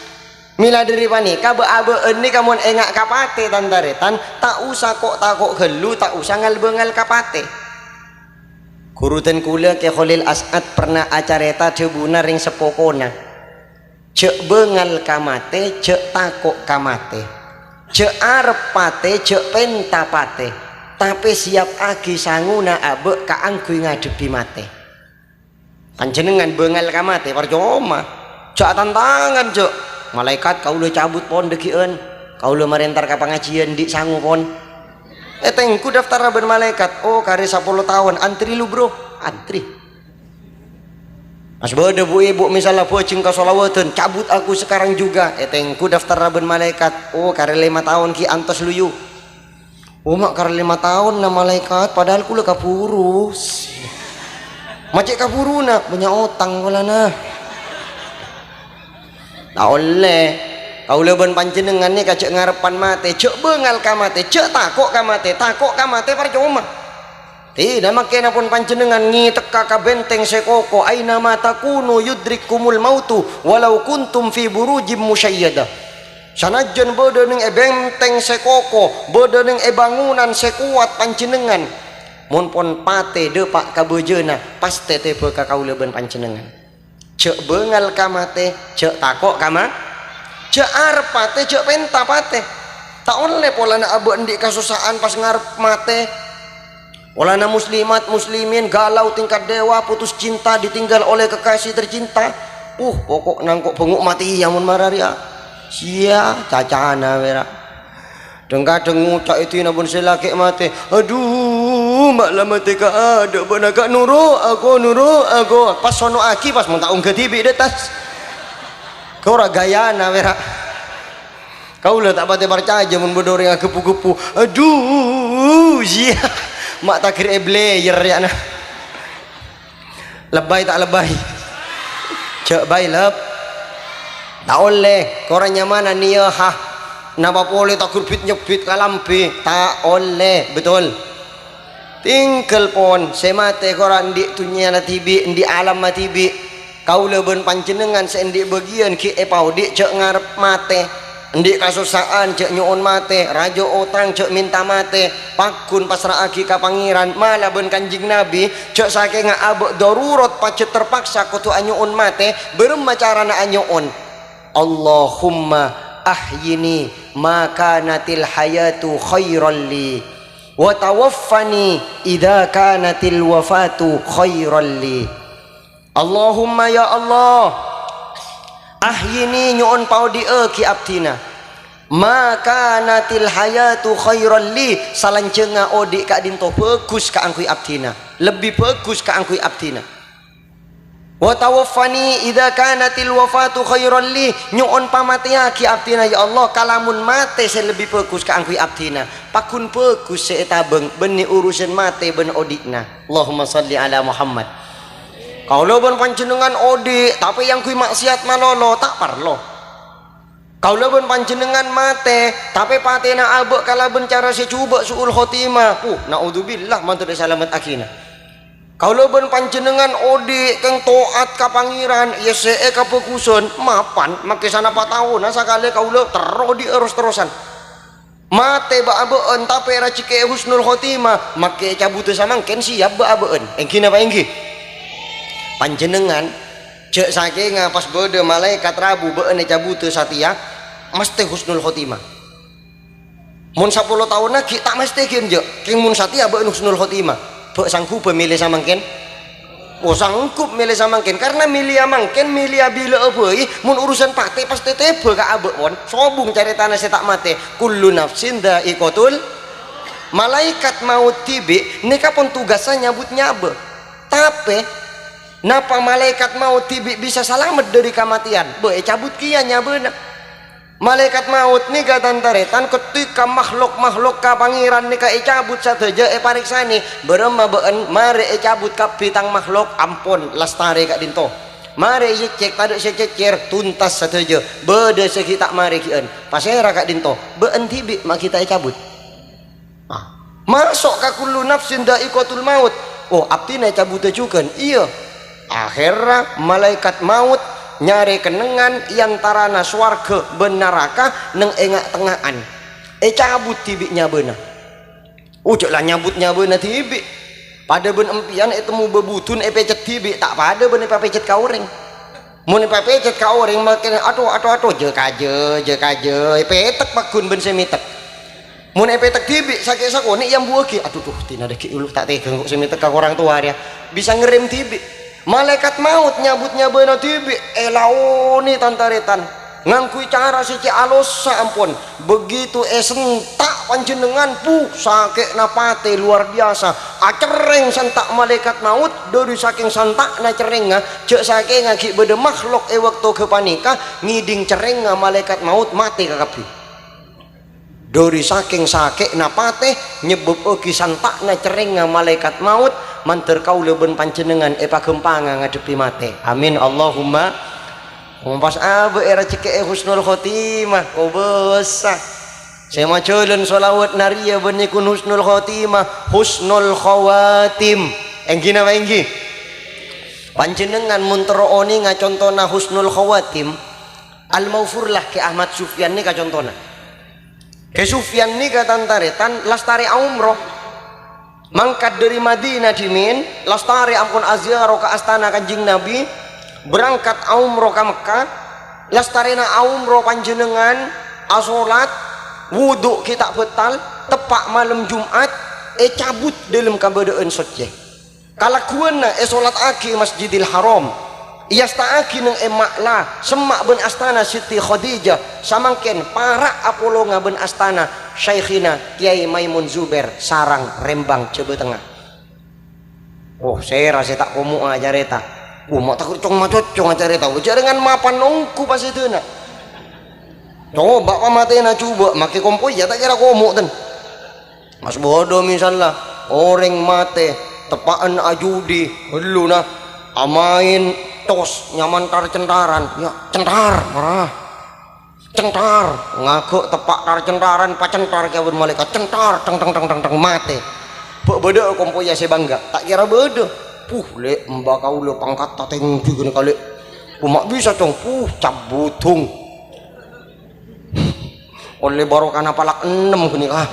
Mèla dhâri panèka, bâ'-abâ'ân nèka mon enga' ka patè, tan-tarètan, ta' osa ko'-tako' ghâllu, ta' osa ngal-bângal ka patè. Ghuru dân kaulâ, Kè Kholil As'ad, pernah acarèta dhâbuna rèng seppokona, "Jhâ' bângal ka matè, jhâ' tako' ka matè. Jhâ' arep patè, jhâ' pènta patè, tapè siyappaghi sangona abâ' kaangghuy ngadhebbhi matè." Panjhennengngan bângal ka matè, parcoma. Jhâ' atantangan, jhâ'. Malaèkat kaulâ cabut pon dhâggi'ân. Kaulâ marèntar ka pangajiyân dhi' sango pon. Ètengghu daftarra bân malaèkat. Oh, karè sapolo taon. Antri lu, Bro. Antri. Pas bâdâ bu-ibu misalla bhâjeng ka sholawatan, "Cabut aku sekarang juga." Ètengghu daftarra bân malaèkat. Oh, karè lèma taon ghi' antos lu, yu. Oh, ma' karè lèma taonna malaèkat, padahal kaulâ kabhuru. Ma' cè' kabhuruna, bânnya' otang polana. Ta' ollè. Kaulâ bân panjhennengngan nèka jhâ' ngarebbhâ matè, jhâ' bângal ka matè, jhâ' tako' ka matè, tako' ka matè parcoma. Tèna mangkèna pon panjhennengngan ngètekka ka bhenteng sè koko, "Aina ma takunu yudrikkumul mautu walau kuntum fi burujim musyayyadah." Sanajjân bâdâ nèng è bhenteng sè koko, bâdâ nèng è bângonan sè kowat panjhennengngan, mon pon patè dâpa' ka bâjâna, pastè tèbâ ka kaulâ bân panjhennengngan. Jhâ' bângal ka matè, jhâ' tako' ka ma-, jhâ' arep patè, jhâ' pènta patè. Ta' ollè polana abâ' andi' kasossa'an pas ngarep matè. Polana muslimat, muslimin galau tingkat dewa, putus cinta, ditinggal oleh kekasih tercinta. Uh, pokok nangko' bângo' matè iyâ mon mara rèya. Sia, cacana wèra. Dhâng-kadhâng ngoca' èdina bân sè lakè' matè, "Adhu, ma' la matè kaadâ' bâ'na, ka' noro' ako, noro' ako." Pas sono'aghi, pas mon ta' ongghâ dhibi' dâ' attas. Kora gayana wèra. Kaulâ ta' patè parcajâ mon bâdâ orèng agheppu-gheppu, "Adhu, sia, ma' tagher èblayer ya'na." Lebbai ta' lebbai? Jhâ' bai leb-, ta' ollè. Kora nyamana niyâ, ha. Napa polè ta' gurbit nyebbit kalambhi? Ta' ollè, betul? Tinggal pon, sè matè kora andi' dhunnyana dhibi', andi' alamma dhibi'. Kaulâ bân panjhennengngan sè andi' bâgiyân ghi' èpaodi' jhâ' ngarep matè. Andi' kasossa'an, jhâ' nyo'on matè, rajâ otang, jhâ' mènta matè, paggun passra'aghi ka Pangèran, mala bân Kanjeng Nabi, jhâ' sakènga abâ' darurat pajhât terpaksa kodhu anyo'on matè, bârâmma carana anyo'on? "Allahumma ahyini ma kanatil hayatu khairal li, wa tawaffani idza kanatil wafatu khairal li." Allahumma, ya Allah, ahyini, nyo'on paodi'âghi abdhina. Ma kanatil hayatu khairal li, salanjhângnga odi' ka'dinto bhâghus kaangghuy abdhina, lebbi bhâghus kaangghuy abdhina. Wa tawaffani idza kanatil wafatu khairal li, nyo'on pamatèyaghi abdhina, ya Allah, kalamun matè sè lebbi bhâghus kaangghuy abdhina. Paggun bhâghus sè ètabâng, bânnè urusan matè bân odi'na. Allahumma shalli ala Muhammad. Kaulâ bân panjhennengngan odi', tapè èangghuy ma'siyat malolo, ta' parlo. Kaulâ bân panjhennengngan matè, tapè patèna abâ' kalabân cara sè jhubâ' su'ul khotimah. Uh, naudzubillah, mandhâr èsalamettaghina. Kaulâ bân panjhennengngan odi' kèng to'at ka Pangèran, iyâ sè'è kabhâghusân, mapan, makkè sanapa taonna sakalè kaulâ terro odi' ros-terrosan. Matè bâ'-abâ'ân, tapè rajhekkè husnul khotimah, makkè ècabudhâ samangkèn siyap bâ'-abâ'ân. Èngghi napa èngghi? Panjhennengngan, jhâ' sakènga pas bâdâ malaèkat rabu bâ'ân ècabudhâ satèya, mastè husnul khotimah. Mon sapolo taonna ghi' ta' mastè ghi' enjâ', kèng mon satèya bâ'ân husnul khotimah. Bâ' sanggubbhâ mèlè samangkèn? Oh, sanggup mèlè samangkèn, karna mèlèya mangkèn, mèlèya bilâ'â bhâi, mon urusan patè pastè tèbâ ka abâ' pon. Sobung carètana sè ta' matè, "Kullu nafsin dha'iqatul." Malaèkat maut dhibi' nèka pon tugassa nyabut nyabâ. Tapè, napa malaèkat maut dhibi' bisa salamet dhâri kamatèyan? Bâ, ècabut kèya nyabâna. Malaèkat maut nèka, tan-tarètan, ketika makhluk-makhlukka Pangèran nèka ècabut sadhâjâ, èparèksanè, "Bârâmma bâ'ân marè ècabut kabbhi tang makhluk?" Ampon, lastarè ka'dinto. Marè ècèk, tadâ' sè cècèr, tuntas sadhâjâ. Bâdâ sè ghi' ta' marè ghi'ân. Pasèra ka'dinto? Bâ'ân dhibi' ma' ghi' ta' ècabut. Ah, maso' ka kullu nafsin dha'iqatul maut. Oh, abdhina ècabuddhâ jhughân. Iyâ. Akhèrra malaèkat maut nyarè kennengngan è antarana sowarghâ bân naraka neng è nga'-tengnga'an. Ècabut dhibi' nyabâna. Oh, jhâ' la nyabut nyabâna dhibi'. Padâ bân empèyan ètemmo bâbudun èpècèt dhibi', ta' padâ bân èpapècèt ka orèng. Mon èpapècèt ka orèng, makèna, "Adu, adu, adu, jâ-kajâ, jâ-kajâ," èpètèk pagghun bân sè mètèk. Mon èpètèk dhibi', sakè' sakonè' èambuwâghi, "Adu, du, dinah dhâggi' ulu, ta' tèghâ engko' sè mètèk ka korang towa rèya." Bisa ngerrèm dhibi'. Malaèkat maut nyabut nyabâna dhibi', èlaonè, tan-tarètan. Ngangghuy cara sè cè' alossa ampon. Begitu èsenta' panjhennengngan, puh, sakè'na patè luar biasa. Acerrèng senta' malaèkat maut, dhâri sakèng senta'na cerrèngnga, jhâ' sakènga ghi' bâdâ makhluk è bâkto ghâpanèka ngèdhing cerrèngnga malaèkat maut, matè kakabbhi. Dhâri sakèng sakè'na patè, nyebbhâbbhâghi senta'na cerrèngnga malaèkat maut, mandhâr kaulâ bân panjhennengngan èpaghâmpanga ngadhebbhi matè. Amin, Allahumma. Mon pas abâ' èrajhekkè'è husnul khotimah, kobâsa. Sè majhâlân shalawat nariyah bânnè ghun husnul khotimah, husnul khawatim. Èngghi napa èngghi? Panjhennengngan mon terro onènga contona husnul khawatim, Al-Maghfurlah Kè Ahmad Sufyan nèka contona. Kè Sufyan nèka tan-tarètan lastarè aumroh. Mangkat dhâri Madinah dhimèn, lastarè ampon aziarah ka astana Kanjeng Nabi, berangkat aumroh ka Mekkah, lastarèna aumroh panjhennengngan asolat, wudu ghi' ta' bâtal, teppa' malem Jum'at, ècabut dhâlem kabâdâ'ân soccè. Kalagghuwânna èsolattaghi è Masjidil Haram, èasta'aghi neng è Ma'la, semma' bân astana Siti Khadijah, samangkèn para' apolonga bân astana Syaikhina Kèyaè Maimun Zubair sareng Rembang Jhâbâ Tengnga. Oh, sèra sè ta' komo'a acarèta. Oh, ma' tako' cong-macocong acarèta. Oh, jhâ' rèngan mapan ongghu pasèdhâna. Coba pamatèna jhubâ', makè kompoy ya ta' kèra komo', ten. Mas bâdâ misalla, orèng matè, teppa'an ajudi, ghâlluna, amaèn cos, nyaman tar-centaran, ya, centar, mara. Centar, ngaghâ' teppa' tar-centaran, pacentar kèya bân malaèkat, centar, teng, teng, teng, teng, teng, matè. Bâ-, bâdâ'â kompoyya sè bângghâ, ta' kèra bâdâ. Puh, Lè', emba kaulâ pangkatta tèngghi ghânèka, Lè'. Koma' bisa, Cong, puh, cabudung. Ollè barokana palak ennem ghânèka.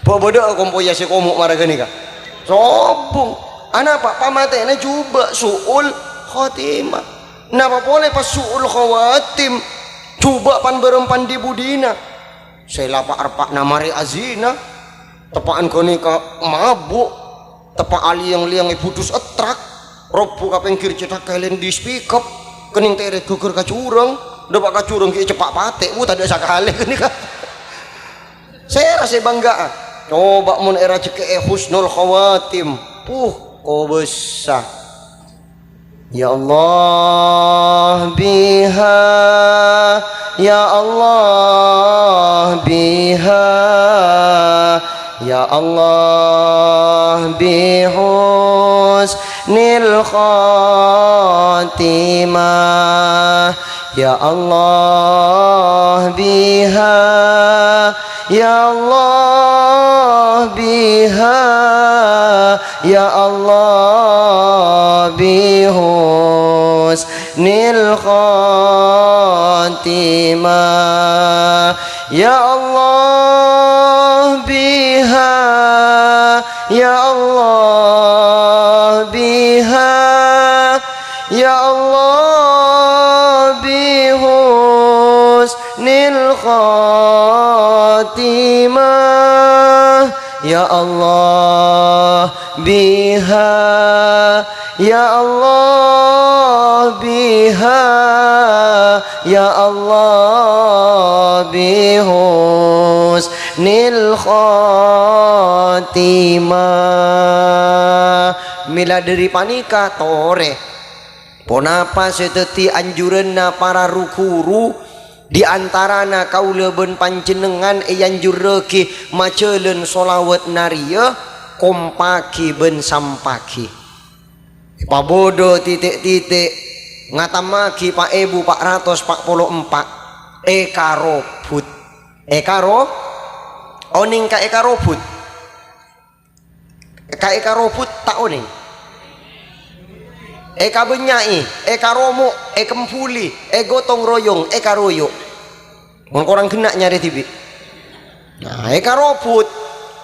Bâ-, bâdâ'â kompoyya sè komo' mara ghânèka. Sobung. Anapa? Pamatèna jhubâ' su'ul khotimah. Napa polè pas su'ul khawatim? Jhubâ' pan-bârâmpan dhi-budhina. Sè la pa'-arpa'na marè azina. Teppa'an ghânèka mabu'. Teppa' alèyang-lèyang èbudhus ettrak, robbhu ka pèngghir cèthak kèlèn di-speaker, kennèng terrè ghâgghâr ka jhurâng, dâpa' ka jhurâng ghi' èceppa' patè, wuh, tadâ' sakalè ghânèka. Sèra sè bângghâ'â? Coba mon èrajhekkè'è husnul khawatim, puh, kobâsa. Ya Allah biha, ya Allah biha, ya Allah bi husnil khatimah. Ya Allah biha, ya Allah biha, ya Allah bi husnil khatimah. Ya Allah biha, ya Allah biha, ya Allah bi husnil khatimah. Ya Allah biha, ya Allah biha, ya Allah bi husnil khatimah. Mila dhâri panèka torè. Ponapa sè dhâddhi anjuranna para ru-ghuru? Di antarana kaulâ bân panjhennengngan èanjurraghi majhâlân sholawat nariyah, kompaghi bân sampaghi. Èpabodho titik-titik, ngatammaghi pa' èbu pa' ratos pa' polo empa'. Èkarobut. Èkaro-, onèng ka èkarobut? Ka èkarobut ta' onèng. Èkabânnya'è, èkaromo', èkembhuli, ègotong royong, èkaroyo'. Mon korang ghenna' nyarè dhibi'. Nah, èkarobut.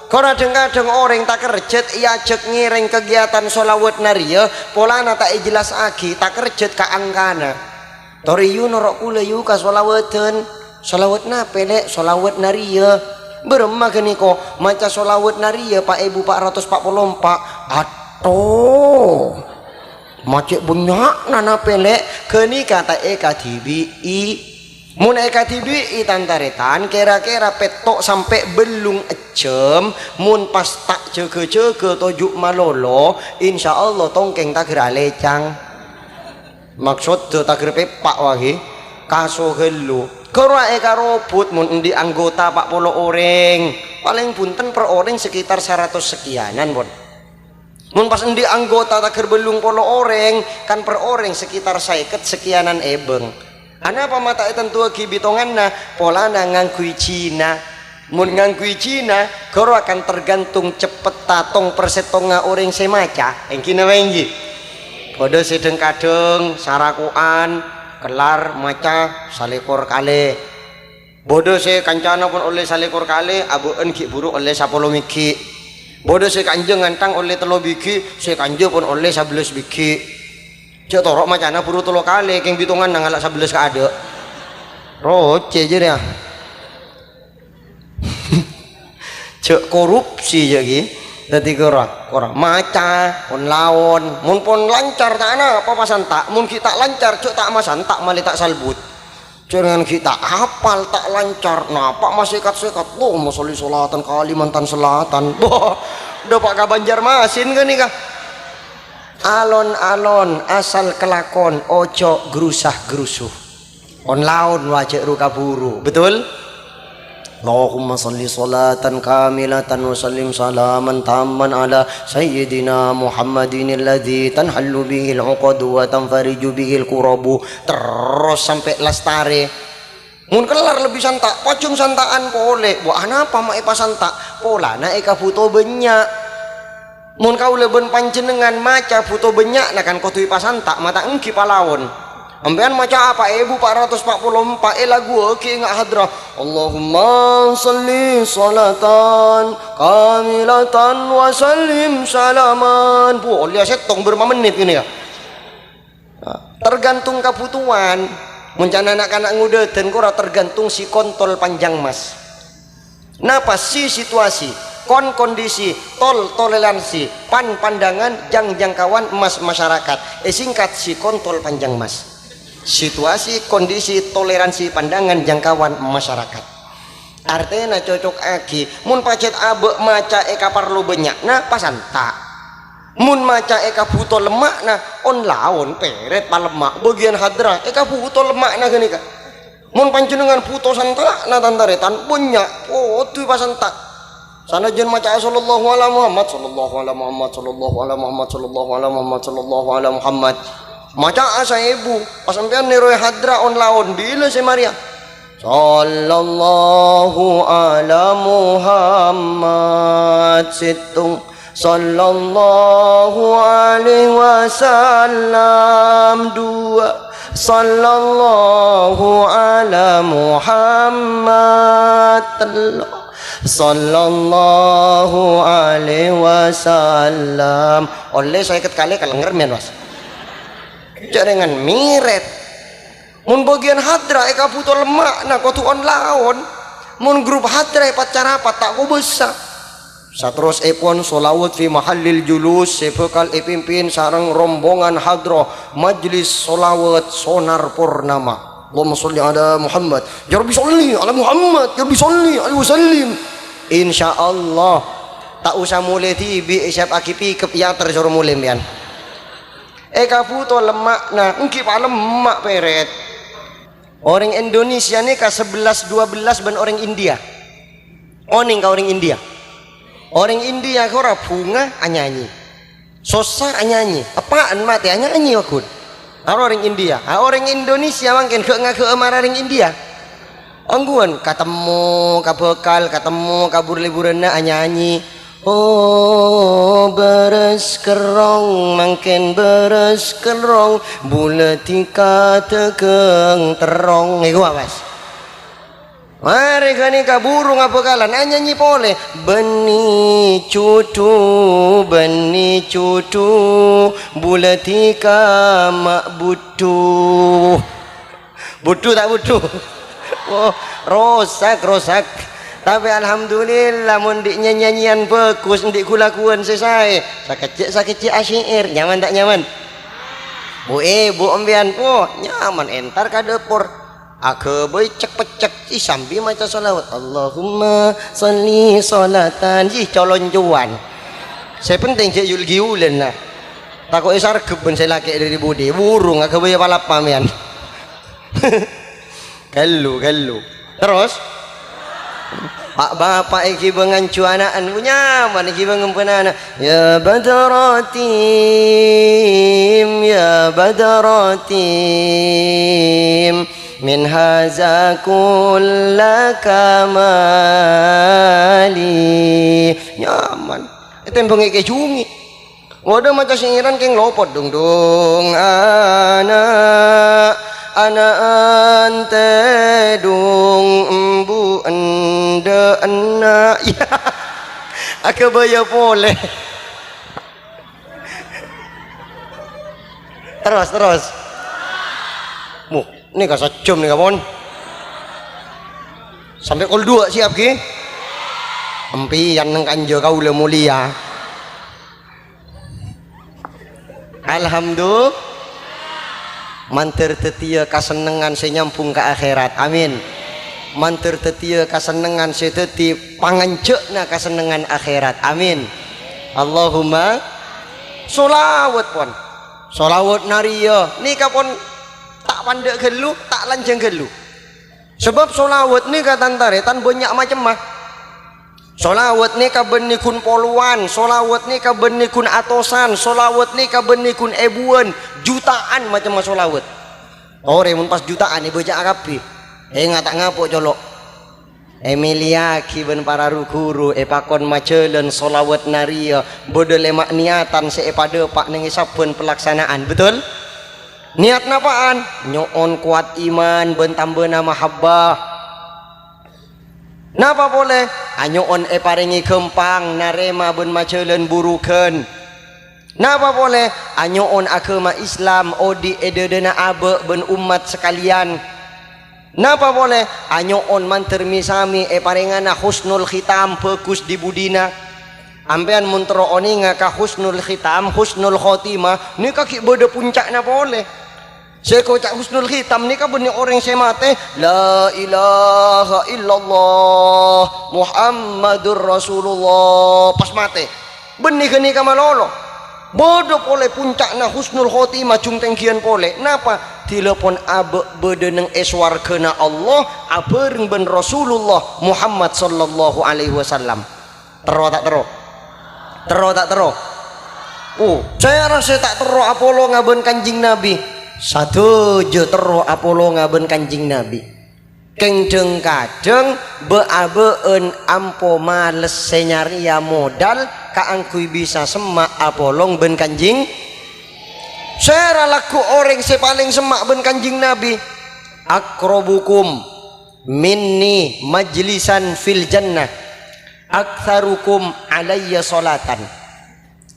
Kor dhâng-kadhâng orèng takerjhât èajhâk ngèrèng kegiatan sholawat nariyah, polana ta' èjellassaghi, takerjhât ka angkana. Torè yu noro' kulâ yu ka sholawatan. Sholawat napè, Lè'? Sholawat nariyah. Bârâmma ghânèka maca sholawat nariyah pa' èbu pa' ratos pa' polo empa'? Atto. Ma' cè' bânnya'na napè, Lè'? Ghânèka ta' èkadhibi'i. Mon èkadhibi'i, tan-tarètan, kèra-kèra pètto' sampè' bâllung ejjhâm, mon pas ta' jâgâ-jâgâ toju' malolo, insyaallah tongkèng taghâr alècang. Maksodda taghâr pèpa' wâghi, kaso ghâllu. Ghârowa èkarobut mon andi' anggota pa' polo orèng. Palèng bhunten per orèng sekitar saratos sekianan, pon. Mon pas andi' anggota taghâr bâllung polo orèng, kan per orèng sekitar sèket sekianan èbâng. Anapa ma' ta' ètantowaghi bitonganna? Polana ngangghuy jina. Mon ngangghuy jina, ghârowa kan tergantung ceppetta tong-persèttongnga orèng sè maca, èngghi napa èngghi? Bâdâ sè dhâng-kadhâng sarako'an, kellar maca salèkor kalè. Bâdâ sè kancana pon ollè salèkor kalè, abâ'na ghi' bhuru ollè sapolo bighi'. Bâdâ sè kanja ngantang ollè tello bighi', sè kanja pon ollè sabellâs bighi'. Jhâ' toro' macana bhuru tello kalè, kèng bitonganna ngala' sabellâs kaadâ'. Rocè jârèya. Jhâ' korupsi jhâ' ghi. Dhâddhi ghârowa, ghârowa maca, pon laon. Mon pon lancar ta' anapa pasanta', mon ghi' ta' lancar jhâ' ta' masanta' malè ta' salbut. Jhâ' rèng ghi' ta' apal, ta' lancar, napa' masèkat-sèkat. Allahumma sholli sholatan Kalimantan Selatan. Boh, dâpa' ka Banjarmasin ghânèka. Alon-alon asal kalakon, ojo grusa-grusu. On-laon wajâ ru-kabhuru, betul? Allahumma shalli shalatan kamilatan wa sallim salaman tamman ala sayyidina Muhammadin alladzi tanhallu bihil 'uqadu wa tanfariju bihil kurabu. Terros sampè' lastarè. Mon kellar lebbi santa', pajhung santa'an polè. Wah, anapa ma' èpasanta'? Polana èkabhuto bânnya'. Mon kaulâ bân panjhennengngan maca bhuto bânnya'na kan kodhu èpasanta', ma' ta' èngghi palaon. Sampèyan maca'a pa' èbu pa' ratos pa' polo empa', èlaguwaghi ènga' hadrah. Allahumma shalli shalatan kamilatan wa sallim salaman. Bu, ollè sèttong bârâmpa mennit ghânèka. Tergantung kabhutowan. Mon ca'na na'-kana' ngodâdhân kora tergantung si kontol panjang mas. Napa si situasi, kon kondisi, tol toleransi, pan pandangan, jang jangkauan mas masyarakat. Èsingkat si kontol panjang mas. Situasi, kondisi, toleransi, pandangan, jangkauan masyarakat. Artèna cocokaghi, mon pajhât abâ' maca èkaparlo bânnya'na, pasanta'. Mon maca èkabhuto lemma'na, on-laon pèrèt palemma', bâgiyân hadrah èkabhuto lemma'na ghânèka. Mon panjhennengngan bhuto santa'na tan-tarètan, bânnya', kodhu èpasanta'. Sanajjhân maca'a sallallahu ala Muhammad, sallallahu ala Muhammad, sallallahu ala Muhammad, sallallahu ala Muhammad, sallallahu ala Muhammad. Maca'a saèbu, pas sampèyan nèrowè hadrah on-laon, bilâ sè marèya? Sallallahu ala Muhammad, sèttong. Sallallahu alaihi wasallam, dua. Sallallahu ala Muhammad, tello. Sallallahu alaihi wasallam. Ollè sèket kalè kalènger mèyan, Mas. Jhâ' rèng mèrèt. Mon bâgiyân hadrah èkabhuto lemma'na kodhu on-laon. Mon grup hadrah èpacarapa ta' kobâsa. Saterrossèpon sholawat fi mahallil julus sè bhâkal èpimpin sareng rombongan hadrah majlis sholawat Sonar Purnama. Allahumma sholli ala Muhammad. Ya Rabbi sholli ala Muhammad. Ya Rabbi sholli alaihi wasallim. Insyaallah. Ta' osa molè dhibi', èsiapaghi pikep, èyater soro molè, sampèyan. È kabhuto lemma'na, èngghi palemma' pèrèt. Orèng Indonesia nèka sebelas dua belas bân orèng India. Onèng ka orèng India. Orèng India ghâ' ora bhunga anyanyi. Sossa anyanyi. Eppa'en matè anyanyi, waghun. Aro orèng India. A, orèng Indonesia mangkèn ghâ'-ngaghâ'â mara orèng India. Ongghuwân katemmo ka bhâkal, katemmo ka bur-lebburanna anyanyi. Oh, bârâs kerrong, mangkèn bârâs kerrong, bulâ dhika dhâghâng terrong. Èko awas. Marè ghânèka buru ngabhâkalan anyanyi polè. Bânnè jhudhu, bânnè jhudhu, bulâ dhika ma' budhu. Budhu ta' budhu? Oh, rosak, rosak. Tapè alhamdulillah, mon andi' nyanyi-nyanyian bhâghus, andi' ghu-lagghuwân sè saè. Sakejjhâ'-sakejjhâ' asyi'ir. Nyaman ta' nyaman? Bu, eh, bu, empèyan, po, nyaman, entar ka dâpor. Aghâbây cek-peccek, ih, sambi maca shalawat. Allahumma shalli sholatan. Ih, coloncuwan. Sè penting jhâ' yul-ghiyulan, nah. Tako' èsarghep bân sè lakè' dâri budi. Burung, aghâbây palappa, mèyan. Ghâllu, ghâllu. Terros? Pa'-bapa' èghibâ nganjhu ana'na, bu nyaman èghibâ ngembhâna ana'. Ya badratim, ya badratim, min haza kulla kamali. Nyaman. Ètembhâng èkèjhungi. Ngodâ maca syi'iran kèng lopot, dung, dung, ana', ana' antè, dung, embu, endâ', enna'. Aghâbây polè. Terros, terros. Muh, nèka sajjhâm nèka, pon. Sampè' kol duwâ' siap, ghi? Empèyan neng kanja kaulâ molèya. Alhamdulillah. Mandhâr dhâddhiyâ kasennengngan sè nyambhung ka akhèrat. Amin. Mandhâr dhâddhiyâ kasennengngan sè dhâddhi panganjâ'na kasennengngan akhèrat. Amin. Allahumma sholawat, pon. Sholawat narèya nèka, pon, ta' pandâ' ghâllu, ta' lanjhâng ghâllu. Sabâb sholawat nèka, tan-tarètan, bânnya' macemma. Sholawat nèka bânnè ghun polowan, sholawat nèka bânnè ghun atosan, sholawat nèka bânnè ghun èbuwân, juta'an macemma sholawat. Torè mon pas juta'an èbâca'a kabbhi. Enga' ta' ngapo' colo'. Èmèlèyaghi bân para ru-ghuru èpakon majhâlân sholawat narèya bâdâ lèma' niyatan sè èpadâpa' neng è sabbhân palaksana'an. Betul? Niyat napa'an? Nyo'on kowat iman bân tambâna mahabbah. Napa polè? Anyo'on èparèngè ghâmpang narèma bân majhâlân burughân. Napa polè? Anyo'on aghâma Islam odi' è dâdâna abâ' bân ommat sakalèyan. Napa polè? Anyo'on mandhâr mè-samè èparèngana husnul khitam, bhâghus dhi-budhina. Sampèyan mon terro onènga ka husnul khitam, husnul khotimah, nèka ghi' bâdâ ponca'na polè. Sè èkoca' husnul khitam nèka bânnè orèng sè matè, "La ilaha illallah Muhammadur Rasulullah." Pas matè. Bânnè ghânèka malolo. Bâdâ polè ponca'na husnul khotimah jung tènggiyân polè. Napa? Dhilâ pon abâ' bâdâ neng è sowarghâna Allah abhâreng bân Rasulullah Muhammad sallallahu alaihi wasallam. Terro ta' terro? Terro ta' terro? Oh, sèra sè ta' terro apolonga bân Kanjeng Nabi? Sadhâjâ terro apolonga bân Kanjeng Nabi. Kèng dhâng-kadhâng bâ'-abâ'ân ampo males sè nyarèya modal kaangghuy bisa semma' apolong bân Kanjeng. Sèra lagghu' orèng sè palèng semma' bân Kanjeng Nabi? Aqrabukum minni majlisan fil jannah, aktsarukum alayya sholatan.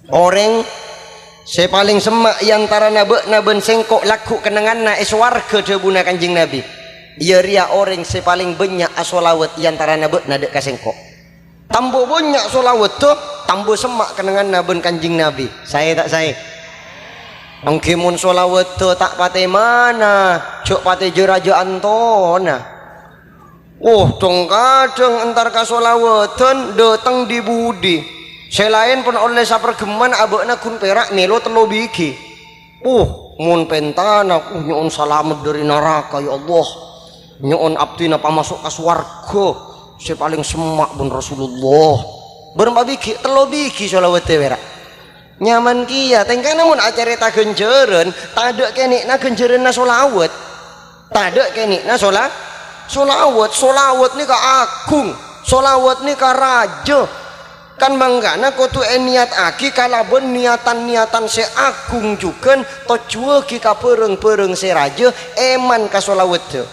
Orèng sè palèng semma' è antarana bâ'na bân sèngko' lagghu' kennengnganna è sowarghâ, dhâbuna Kanjeng Nabi, iyâ rèya orèng sè palèng bânnya' asholawat è antarana bâ'na dâ' ka sèngko'. Tambâ bânnya' sholawatta, tambâ semma' kennengnganna bân Kanjeng Nabi. Saè ta' saè? Èngghi mon solawadda ta' patè mana, jhâ' patè jâ-rajâ antona. Woh, dhâng-kadhâng entar ka solawadân dâteng dhi-budhi. Sè laèn pon ollè saparghemman, abâ'na ghun pèra' mèlo tello bighi. Woh, mon pentana, woh, nyo'on salamet dhâri naraka, ya Allah. Nyo'on abdhina pamaso' ka sowarghâ sè palèng semma' bân Rasulullah. Bârâmpa bighi? Tello bighi solawadda pèra'. Nyaman kèya, tèngkana mon acarèta ghânjhârân, tadâ' kènè'na ghânjhârânna sholawat. Tadâ' kènè'na shola-, sholawat. Sholawat nèka aghung. Sholawat nèka rajâ. Kan mangkana kodhu ènèyattaghi kalabân niyatan-niyatan sè aghung jhughân, tojjhuwâghi ka bhârâng-bhârâng sè rajâ, èman ka sholawadda.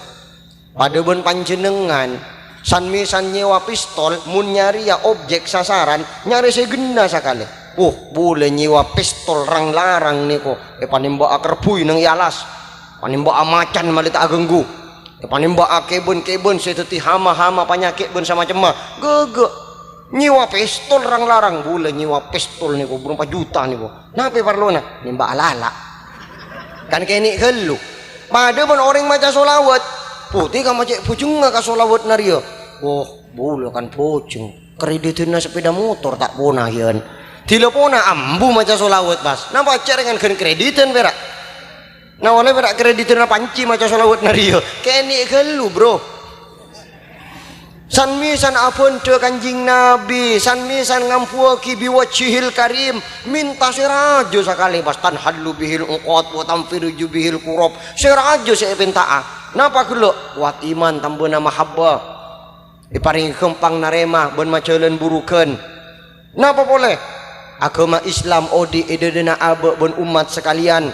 Padâ bân panjhennengngan, san-mèsan nyèwa pistol, mon nyarèya objek sasaran, nyarè sè ghenna sakalè. Woh, bulâ nyèwa pistol rang-larang nèko, èpanèmba'a kerbui neng è alas, panèmba'a macan malè ta' aghânggu, èpanèmba'a kèbân-kèbân sè dhâddhi hama-hama panyakè' bân samacemma. Ghâghâ. Nyèwa pistol rang-larang, bulâ nyèwa pistol nèko bârâmpa juta nèko. Napè parlona? Nèmba'a lala'. Kan kènè' ghâllu. Padâ bân orèng maca sholawat. Potè ka macè' bhujângnga ka sholawat narèya. Woh, bulâ kan bhujâng. Kreditanna sepeda motor ta' pona, yân. Dila pona ambu maca sholawat, pas. Napa cèrèngan ghân kreditan pèra'? Nah, ollè pèra' kreditanna panci maca sholawat narèya. Kènè' ghâllu, Bro. San-mèsan abhândhâ Kanjeng Nabi, san-mèsan ngambuwâghi biwajhihil karim, mènta sè rajâ sakalè, pas, tanhallu bihil uqad wa tanfariju bihil kurab. Sè rajâ sè èpènta'a. Napa ghellâ'? Kuwat iman tambâna mahabbah. Èparèngè ghâmpang narèma bân majhâlân bhurugân. Napa polè? Aghâma Islam odi' è dhâdhâna abâ' bân ommat sakalèyan.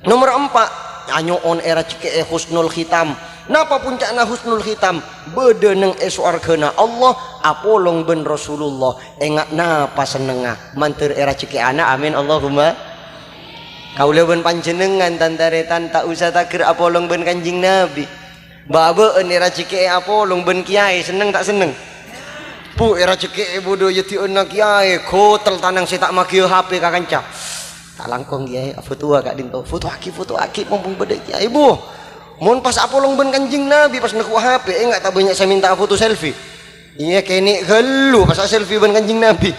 Nomer empa', anyo'on èrajhekkè'è husnul khitam. Napa punca'na husnul khitam? Bâdâ neng è sowarghâna Allah, apolong bân Rasulullah. Enga' napa sennengnga? Mandhâr èrajhekkè'è ana', amin, Allahumma. Kaulâ bân panjhennengngan, tan-tarètan, ta' osa tagher apolong bân Kanjeng Nabi. Bâ'-abâ'ân èrajhekkè'è apolong bân kèyaè, senneng ta' senneng? Bu, èrajhekkè'è bâdâ yâ di'onna kèyaè, ghotèl tanang sè ta' maghiyâ H P ka kanca. Ta' langkong, Kèyaè, afotowa ka'dinto. Fotoaghi, fotoaghi, mompong bâdâ kèyaè, Bu. Mon pas apolong bân Kanjeng Nabi, pas neggu' H P, enga' ta' bânnya' sè mènta foto selfie. Iyâ, kènè' ghâllu pas aselfie bân Kanjeng Nabi.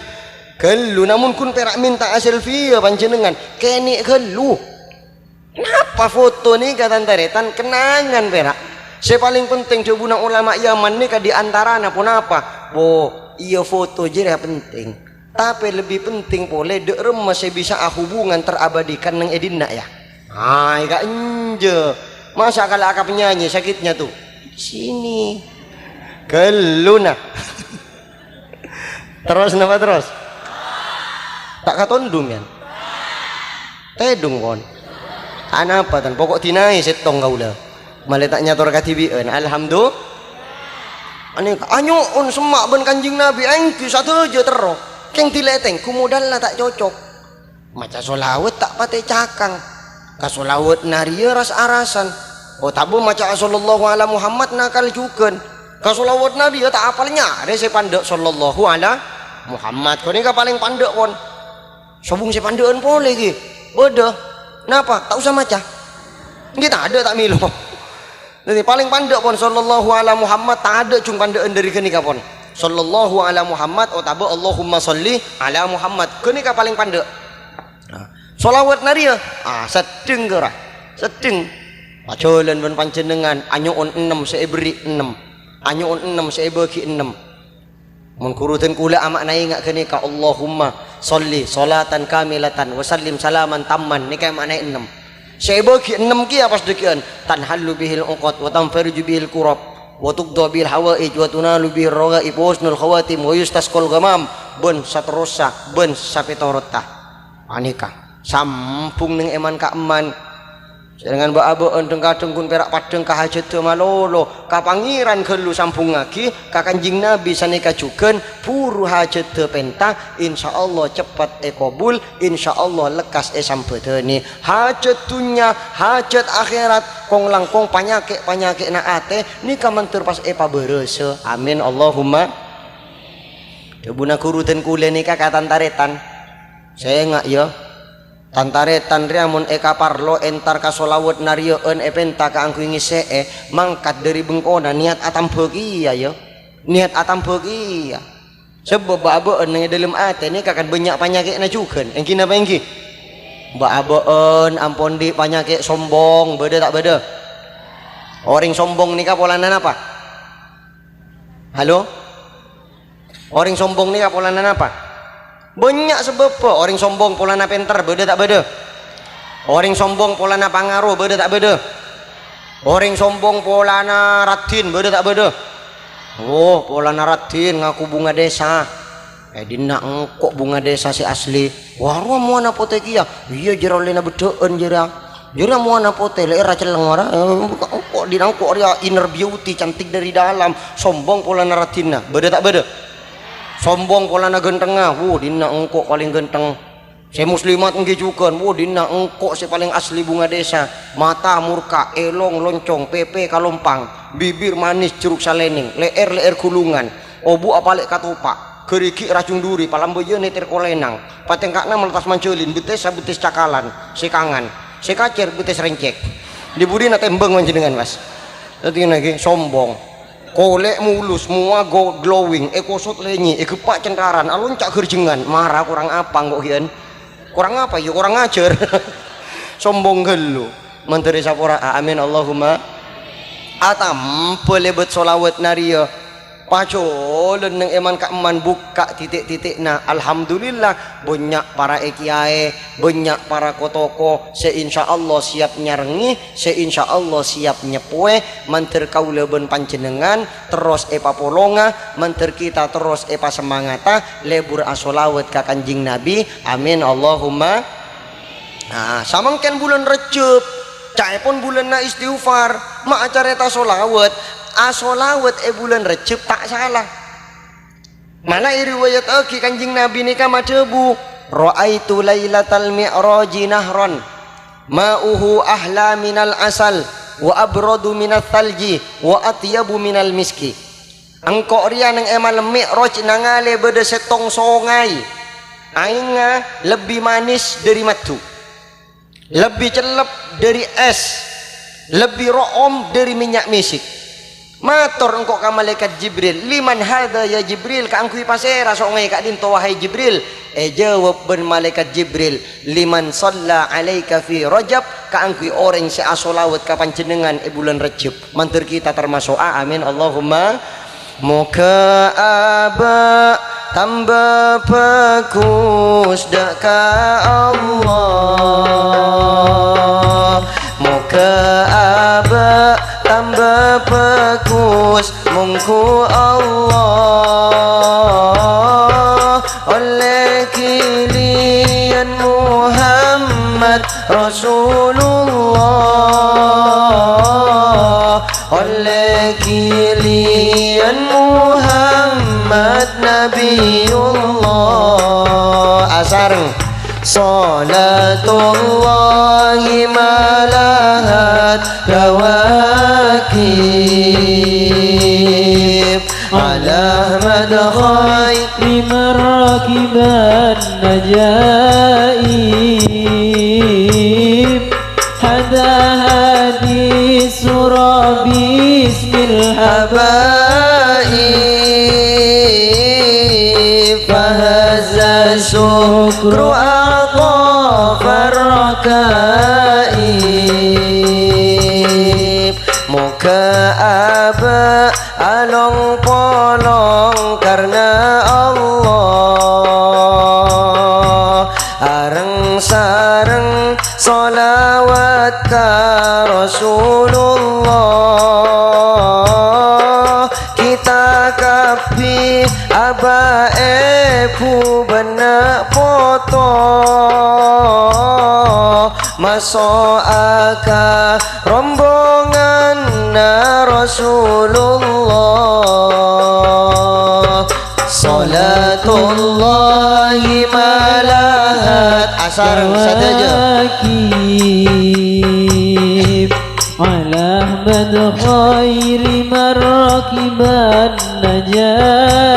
Ghâllu, namong ghun pèra' mènta aselfie yâ panjhennengngan, kènè' ghâllu. Napa foto nèka, tan-tarètan? Kennangan pèra'. Sè palèng penting, dhâbuna ulama Yaman nèka, di antarana ponapa? Wo, iyâ, foto jârèya penting. Tapè lebbi penting polè, dâ' remma sè bisa ahubungan terabadikan neng è dinna', yâ? Ay, ka'enjâ'. Masa' kalau aka penyanyi sakitnya tuh? Di sini. Ghâlluna. Terros napa terros? Ta' katondhung, yân? Tèdhung, pon. Anapa, tan? Poko' dinaè sèttong kaulâ. Malè ta' nyator kadhibi'ân. Alhamdu-, anèka, anyo'on semma' bân Kanjeng Nabi, èngghi sadhâjâ terro. Kèng dilètèng, ghu modalla ta' cocok. Maca sholawat ta' patè cakang. Ka sholawat narèya ras-arasan. Otabâ maca shallallahu ala Muhammad nakal jhughân. Ka sholawat narèya ta' apal nyarè sè pandâ' shallallahu ala Muhammad. Ghânèka palèng pandâ', pon. Sobung sè pandâ'ân polè, ghi. Bâdâ. Napa? Ta' osa maca. Ghi, tadâ' ta' mèlo. Dhâddhi, palèng pandâ', pon, shallallahu ala Muhammad, tadâ' jhung pandâ'ân dhâri ghânèka, pon. Shallallahu ala Muhammad otabâ Allahumma shalli ala Muhammad. Ghânèka palèng pandâ'. Nah, sholawat narèya, ah, seddheng ghârâ. Seddheng. Ajhâlân bân panjhennengngan, anyo'on ennem sè èberri' ennem. Anyo'on ennem sè èbâghi ennem. Mon ghuru dân kulâ ama'naè nga' ghânèka, Allahumma shalli sholatan kamilatan wa sallim salaman tamman, nèka ama'naè ennem. Sè èbâghi ennem kèya pas dhâggi'ân, tanhallu bihil uqad wa tanfariju bihil kurab wa tuqda bihil hawaij wa tunalu bihir raghaib wa husnul khawatim wa yustasqal ghamam, bân saterrossa, bân sapètorotta. Anèka, sambung neng èman ka'emman. Sèrengan bâ'-abâ'ân dhâng-kadhâng ghun pèra' paddhâng ka hajhâddhâ malolo, ka Pangèran ghâllu sambhungngaghi, ka Kanjeng Nabi sanèka jhughân, buru hajhâddhâ pènta, insyaallah ceppet èkobul, insyaallah lekkas èsambhâdhânè. Hajhât dhunnya, hajhât akhèrat, kong-langkong panyakè'-panyakè'na atè, nèka mandhâr pas èpabârâsa. Amin, Allahumma. Dhâbuna ghuru dân kulâ nèka ka tan-tarètan. Sènga', yâ. Tan-tarètan rèya mon èkaparlo èntar ka sholawat nariya'an èpènta kaangghuy ngèssè'è, mangkat dhâri bengkona niyat atamba kèya, yâ. Niyat atamba kèya. Sabâb bâ'-abâ'ân neng è dhâlem atè nèka kan bânnya' panyakè'na jhughân, èngghi napa èngghi? Bâ'-abâ'ân ampon andi' panyakè' sombong, bâdâ ta' bâdâ? Orèng sombong nèka polana napa? Halo? Orèng sombong nèka polana napa? Bânnya' sabâbbhâ. Orèng sombong polana pènter, bâdâ ta' bâdâ? Orèng sombong polana pangaro, bâdâ ta' bâdâ? Orèng sombong polana raddhin, bâdâ ta' bâdâ? Oh, polana raddhin ngaku bhunga dhisa. È dinna' engko' bhunga dhisa sè asli. Wah, rowa mowana potè kèya. Iyâ, jârèya ollèna bâddhâ'ân jârèya. Jârèya mowana potè, lè'èrra cellèng ora. Engko' dinna' engko' rèya inner beauty, cantik dari dalam. Sombong polana raddhinna. Bâdâ ta' bâdâ? Sombong polana ghântengnga. Wuh, dinna' engko' palèng ghânteng. Sè muslimat èngghi jhughân, wo, dinna' engko' sè palèng asli bhunga dhisa. Mata morka, èlong loncong, pèpè kalompang, bibir manis jeruk salènèng, lè'èr-lè'èr ghulungan, obu'na palè' katopa', ghârighi' rajung duri, palambâjâ nètèr kolènang, patèngka'na meltas manjhâlin, bettessa bettes cakalan, sè kangan, sè kacèr bettes rèncèk. Dhi-budhina tèmbhâng panjhennengngan, Mas. Dhâddhi nèka sombong. Kolè' mulus, mowa go-, glowing, èkosot lènyè, ègheppa' cèntharan, alonca' ghârjhângan. Mara korang apa engko' ghi'ân? Korang apa, yâ? Korang ajhâr. Sombong ghâllu. Mandhâr èsapora'a. Amin, Allahumma. Atamba lèbât sholawat nariyah. Pajhulân neng èman-ka'emman bukka' titik-titikna. Alhamdulillah, bânnya' para è-kiyaè, bânnya' para ko-toko sè insyaallah siap nyarengngè, sè insyaallah siap nyeppowè, mandhâr kaulâ bân panjhennengngan terros èpapolonga, mandhâr kita terros èpasemmangata, lebur asholawat ka Kanjeng Nabi. Amin, Allahumma. Nah, samangkèn bulân Rejjhep, ca'èpon bulânna istighfar, ma' acarèta sholawat, asholawat è bulân Rejjhep ta' sala. Mala èriwayattaghi Kanjeng Nabi nèka madhâbu, "Ra'aitu lailatal mi'raji nahran, ma'uhu ahla minal asal, wa abradu minats tsalji, wa atyabu minal miski." Engko' rèya neng è malem Mi'raj nangalè bâdâ sèttong songay, aèngnga lebbi manis dâri maddhu. Lebbi cellep dâri ès, lebbi ro'om dâri mènnya' mèsik. Mator engko' ka Malaèkat Jibril, "Liman hadza ya Jibril? Kaangghuy pasèra songay ka'dinto, wahai Jibril?" Èjâwâb bân Malaèkat Jibril, "Liman shalla alaika fi Rajab, kaangghuy orèng sè asholawat ka panjhennengngan è bulân Rejjhep." Mandhâr kita termaso'a, amin, Allahumma. Moghâ abâ' tamba bhâghus dâ' ka Allah. Moghâ abâ' tamba bhâghus mongghu Allah. Ollè ghiliyân Muhammad Rasulullah, ollè ghiliyân Muhammad Nabiyullah. Asareng. Shalatullahi ma lahat kawakib. Ala Ahmad khairi marrakiban najaib. Hadha hadi sura bismil habaib. Fahazza syukru aqafar rakaib. Moghâ abâ' along-polong karna Allah, areng-sareng sholawat ka Rasulullah. Kita kabbhi abâ' èbhu bân na' poto, maso'a ka rombonganna Rasulullah. Shalatullahi ma lahat. Asareng sadhâjâ. Ala Ahmad khairi marrakiban najaib.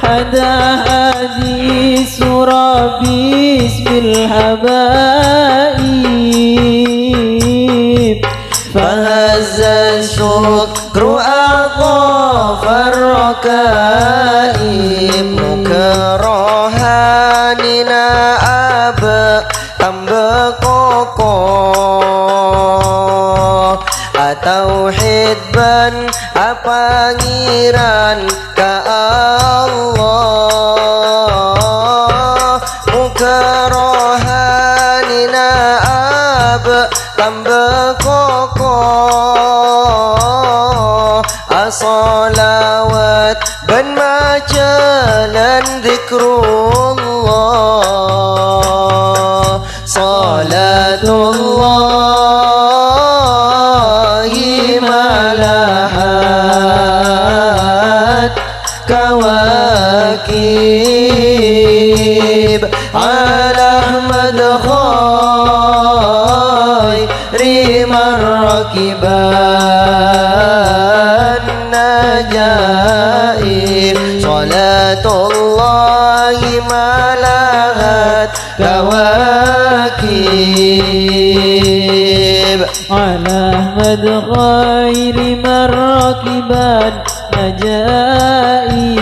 Hadha hadi sura الحبائب. فهز الشكر أعطى فالركائب. Moghâ rohanina abâ' tambâ koko, atauhid bân apangiran ka Allah. Moghâ rohanina abâ' tambâ koko, asholawat bân majâlân dzikrullah. Shalatullahi ma lahat kawakib ala Ahmad khairi marrakiban ajaib. Shalatullahi ma lahat kawakib ala Ahmad khairi marrakiban ajaib.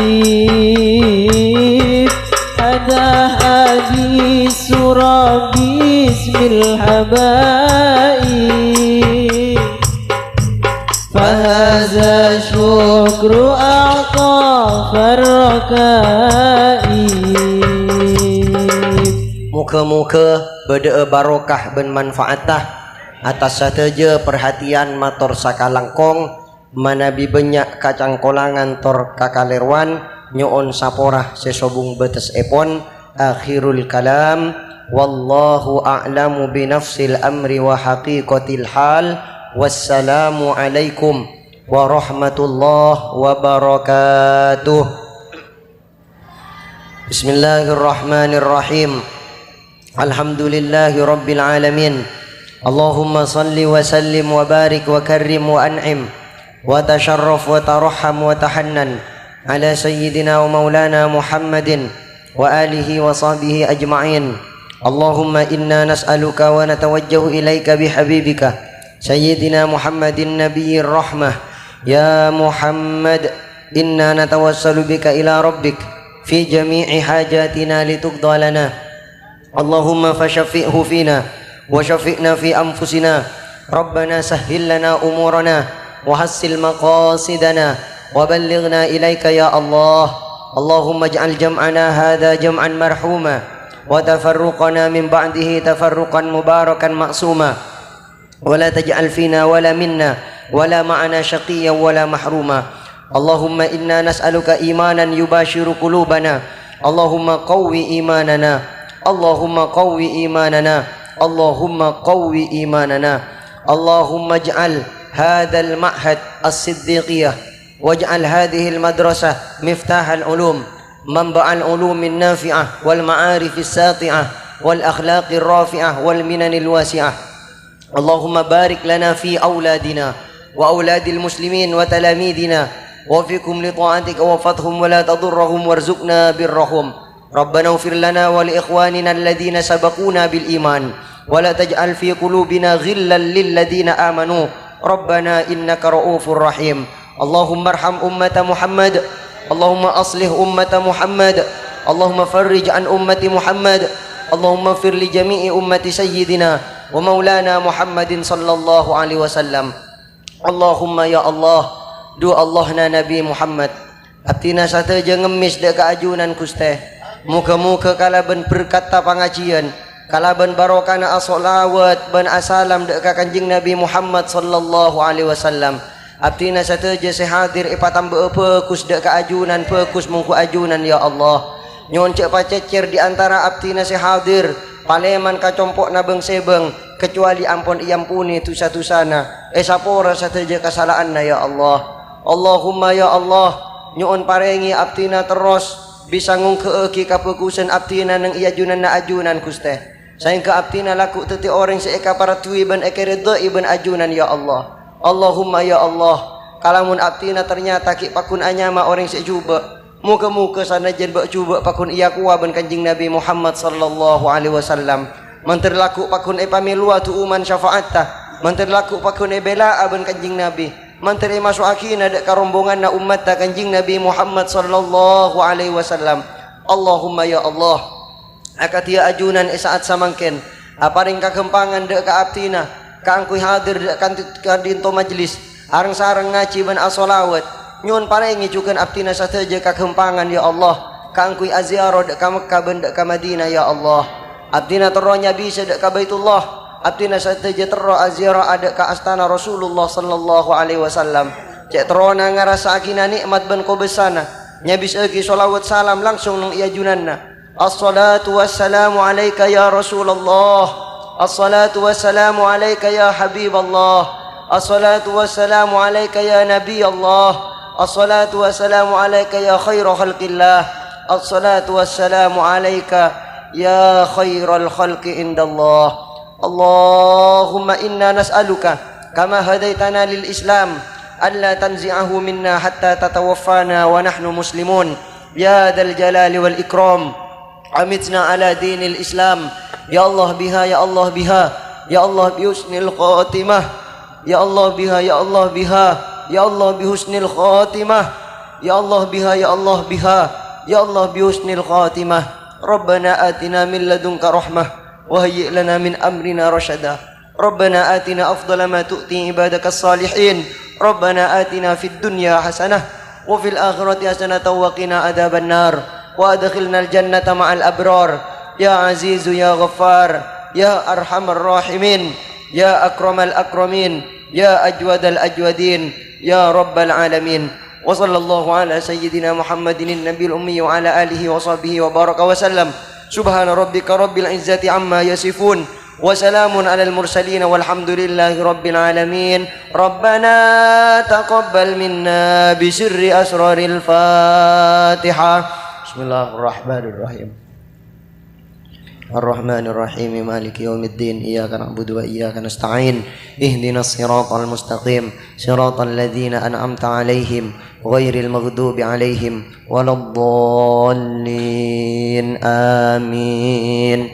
Ada hadis surah bismil habaib. Fahaza syukru a'ta farrakaib. Moghâ-moghâ bâdâ'â barokah bân manfaatta atas sadhâjâ parhatiyan mator sakalangkong, manabi bânnya' kacangkolangan tor kakalèrowan, nyo'on sapora sè sobung bâtessèpon. Akhirul kalam, wallahu a'lamu binafsil amri wa haqiqatil hal. Wassalamu alaikum warahmatullahi wabarakatuh. Bismillahirrahmanirrahim. Alhamdulillahi rabbil alamin. Allahumma salli wa sallim wa barik wa karrim wa an'im wa tasharraf wa tarahham wa tahannan ala sayyidina wa maulana Muhammadin wa alihi wa sahbihi ajma'in. Allahumma inna nas'aluka wa natawajjahu ilaika bihabibika sayyidina Muhammadin nabiyyir rahmah. Ya Muhammad, inna natawassalu bika ila rabbik fi jami'i hajatina lituqda lana. Allahumma fasyafi'hu fina wa syafi'na fi anfusina. Rabbana sahhil lana umurana wa hassil maqasidana wa ballighna ilaika ya Allah. Allahumma ij'al jam'ana hadha jam'an marhuma wa tafarruqana min ba'dihi tafarruqan mubarakan ma'suma. ولا تجعل فينا ولا منا ولا معنا شقيا ولا محروما. اللهم إنا نسألك إيمانا يباشر قلوبنا. اللهم قو إيماننا. اللهم قو إيماننا. اللهم قو إيماننا. اللهم اجعل هذا المعهد الصديقية، واجعل هذه المدرسة مفتاح العلوم، منبع العلوم النافعة والمعارف الساطعة والأخلاق الرافعة والمنن الواسعة. اللهم بارك لنا في أولادنا وأولاد المسلمين وتلاميذنا، ووفقهم لطاعتك ووفقهم ولا تضرهم وارزقنا برهم. ربنا اغفر لنا ولإخواننا الذين سبقونا بالإيمان ولا تجعل في قلوبنا غلا للذين آمنوا ربنا إنك رؤوف رحيم. اللهم ارحم أمة محمد. اللهم أصلح أمة محمد. اللهم فرج عن أمة محمد. اللهم اغفر لجميع أمة سيدنا ومولانا محمد صلى الله عليه وسلم. Allahumma ya Allah, du Allahna Nabi Muhammad. Abdhina sadhâjâ ngemmes dâ' ka ajunan, Ghustè. Moghâ-moghâ kalabân berkatta pangajiyân, kalabân barokana asholawat bân asalam dâ' ka Kanjeng Nabi Muhammad sallallahu alaihi wasallam, abdhina sadhâjâ sè hadir èpatambâ'â bhâghus dâ' ka ajunan, bhâghus mongghu ajunan, ya Allah. Nyo'on jhâ' pacècèr è antara abdhina sè hadir, palèman ka compo'na bâng-sèbâng, kacobâli ampon èamponè dhusa-dhusana, èsapora sadhâjâ kasala'anna, ya Allah. Allahumma, ya Allah, nyo'on parèngè abdhina terros bisa ngongghâ'aghi kabhâghusân abdhina neng è ajunanna ajunan, Ghustè. Saèngghâ abdhina lagghu' dhâddhi orèng sè èkaparduwi bân èkarèdhâ'i bân ajunan, ya Allah. Allahumma, ya Allah, kalamon abdhina ternyata ghi' pagghun anyama orèng sè jhubâ', Moghâ-moghâ sanajjhân bâ'-jhubâ' pagghun èakowa bân Kanjeng Nabi Muhammad sallallahu alaihi wasallam. Mandhâr lagghu' pagghun èpamèlowa du'uman syafa'atta. Mandhâr lagghu' pagghun èbelâ'â bân Kanjeng Nabi. Mandhâr èmaso'aghina dâ' ka rombonganna ommatta Kanjeng Nabi Muhammad sallallahu alaihi wasallam. Allahumma ya Allah, akadhi ajunan è sa'at samangkèn, aparèng kaghâmpangan dâ' ka abdhina kaangghuy hadir dâ' kanti-, ka'dinto majlis, areng-sareng ngajhi bân asholawat. Nyo'on parèngè jhughân abdhina sadhâjâ kaghâmpangan, ya Allah, kaangghuy aziarah dâ' ka Mekkah bân dâ' ka Madinah, ya Allah. Abdhina terro nyabisa dâ' ka Baitullah. Abdhina sadhâjâ terro aziarah dâ' ka astana Rasulullah sallallahu alaihi wasallam. Cè' terrona ngarassa'aghina nè'mat bân kobâsana, nyabisa'aghi sholawat salam langsung neng è ajunanna. Assalatu wassalamu alaika ya Rasulullah. Assalatu wassalamu alaika ya Habiballah. Assalatu wassalamu alaika ya Nabiallah. Assalatu wassalamu alaika ya khaira khalqillah. Assalatu wassalamu alaika ya khairal khalqi indallah. Allahumma inna nas'aluka kama hadaitana lil Islam alla tanzi'ahu minna hatta tatawaffana wa nahnu muslimun. Ya dzal jalali wal ikram. Amitna ala dinil Islam. Ya Allah biha, ya Allah biha. Ya Allah bi husnil khatimah. Ya Allah biha, ya Allah biha. Ya Allah bi husnil khatimah. Ya Allah biha, ya Allah biha. Ya Allah bi husnil khatimah. Rabbana atina min ladunka rahmah. Wa hayyi' lana min amrina rasyada. Rabbana atina afdala ma tu'ti ibadakas salihin. Rabbana atina fid dunya hasanah wa fil akhirati hasanatan wa qina adzabannar. Wa adkhilnal jannata ma'al abrar. Ya Azizu ya Ghaffar, ya Arhamar Rahimin, ya Akramal Akramin, ya Ajwadal Ajwadin, ya Rabbal Alamin. Wa sallallahu ala sayyidina Muhammadin nabiyil ummi wa ala alihi wa sahbihi wa baraka wa sallam. Subhana rabbika rabbil izzati amma yasifun. Wa salamun alal mursalin walhamdulillahi rabbil alamin. Rabbana taqabbal minna bi sirri asraril Fatihah. Bismillahirrahmanirrahim. Arrahmanirrahim. Maliki yaumiddin. Iyyaka na'budu wa iyyaka nasta'in. Ihdinas siratal mustaqim. Siratal ladzina an'amta 'alaihim ghairil maghdubi 'alaihim waladdallin. Amin.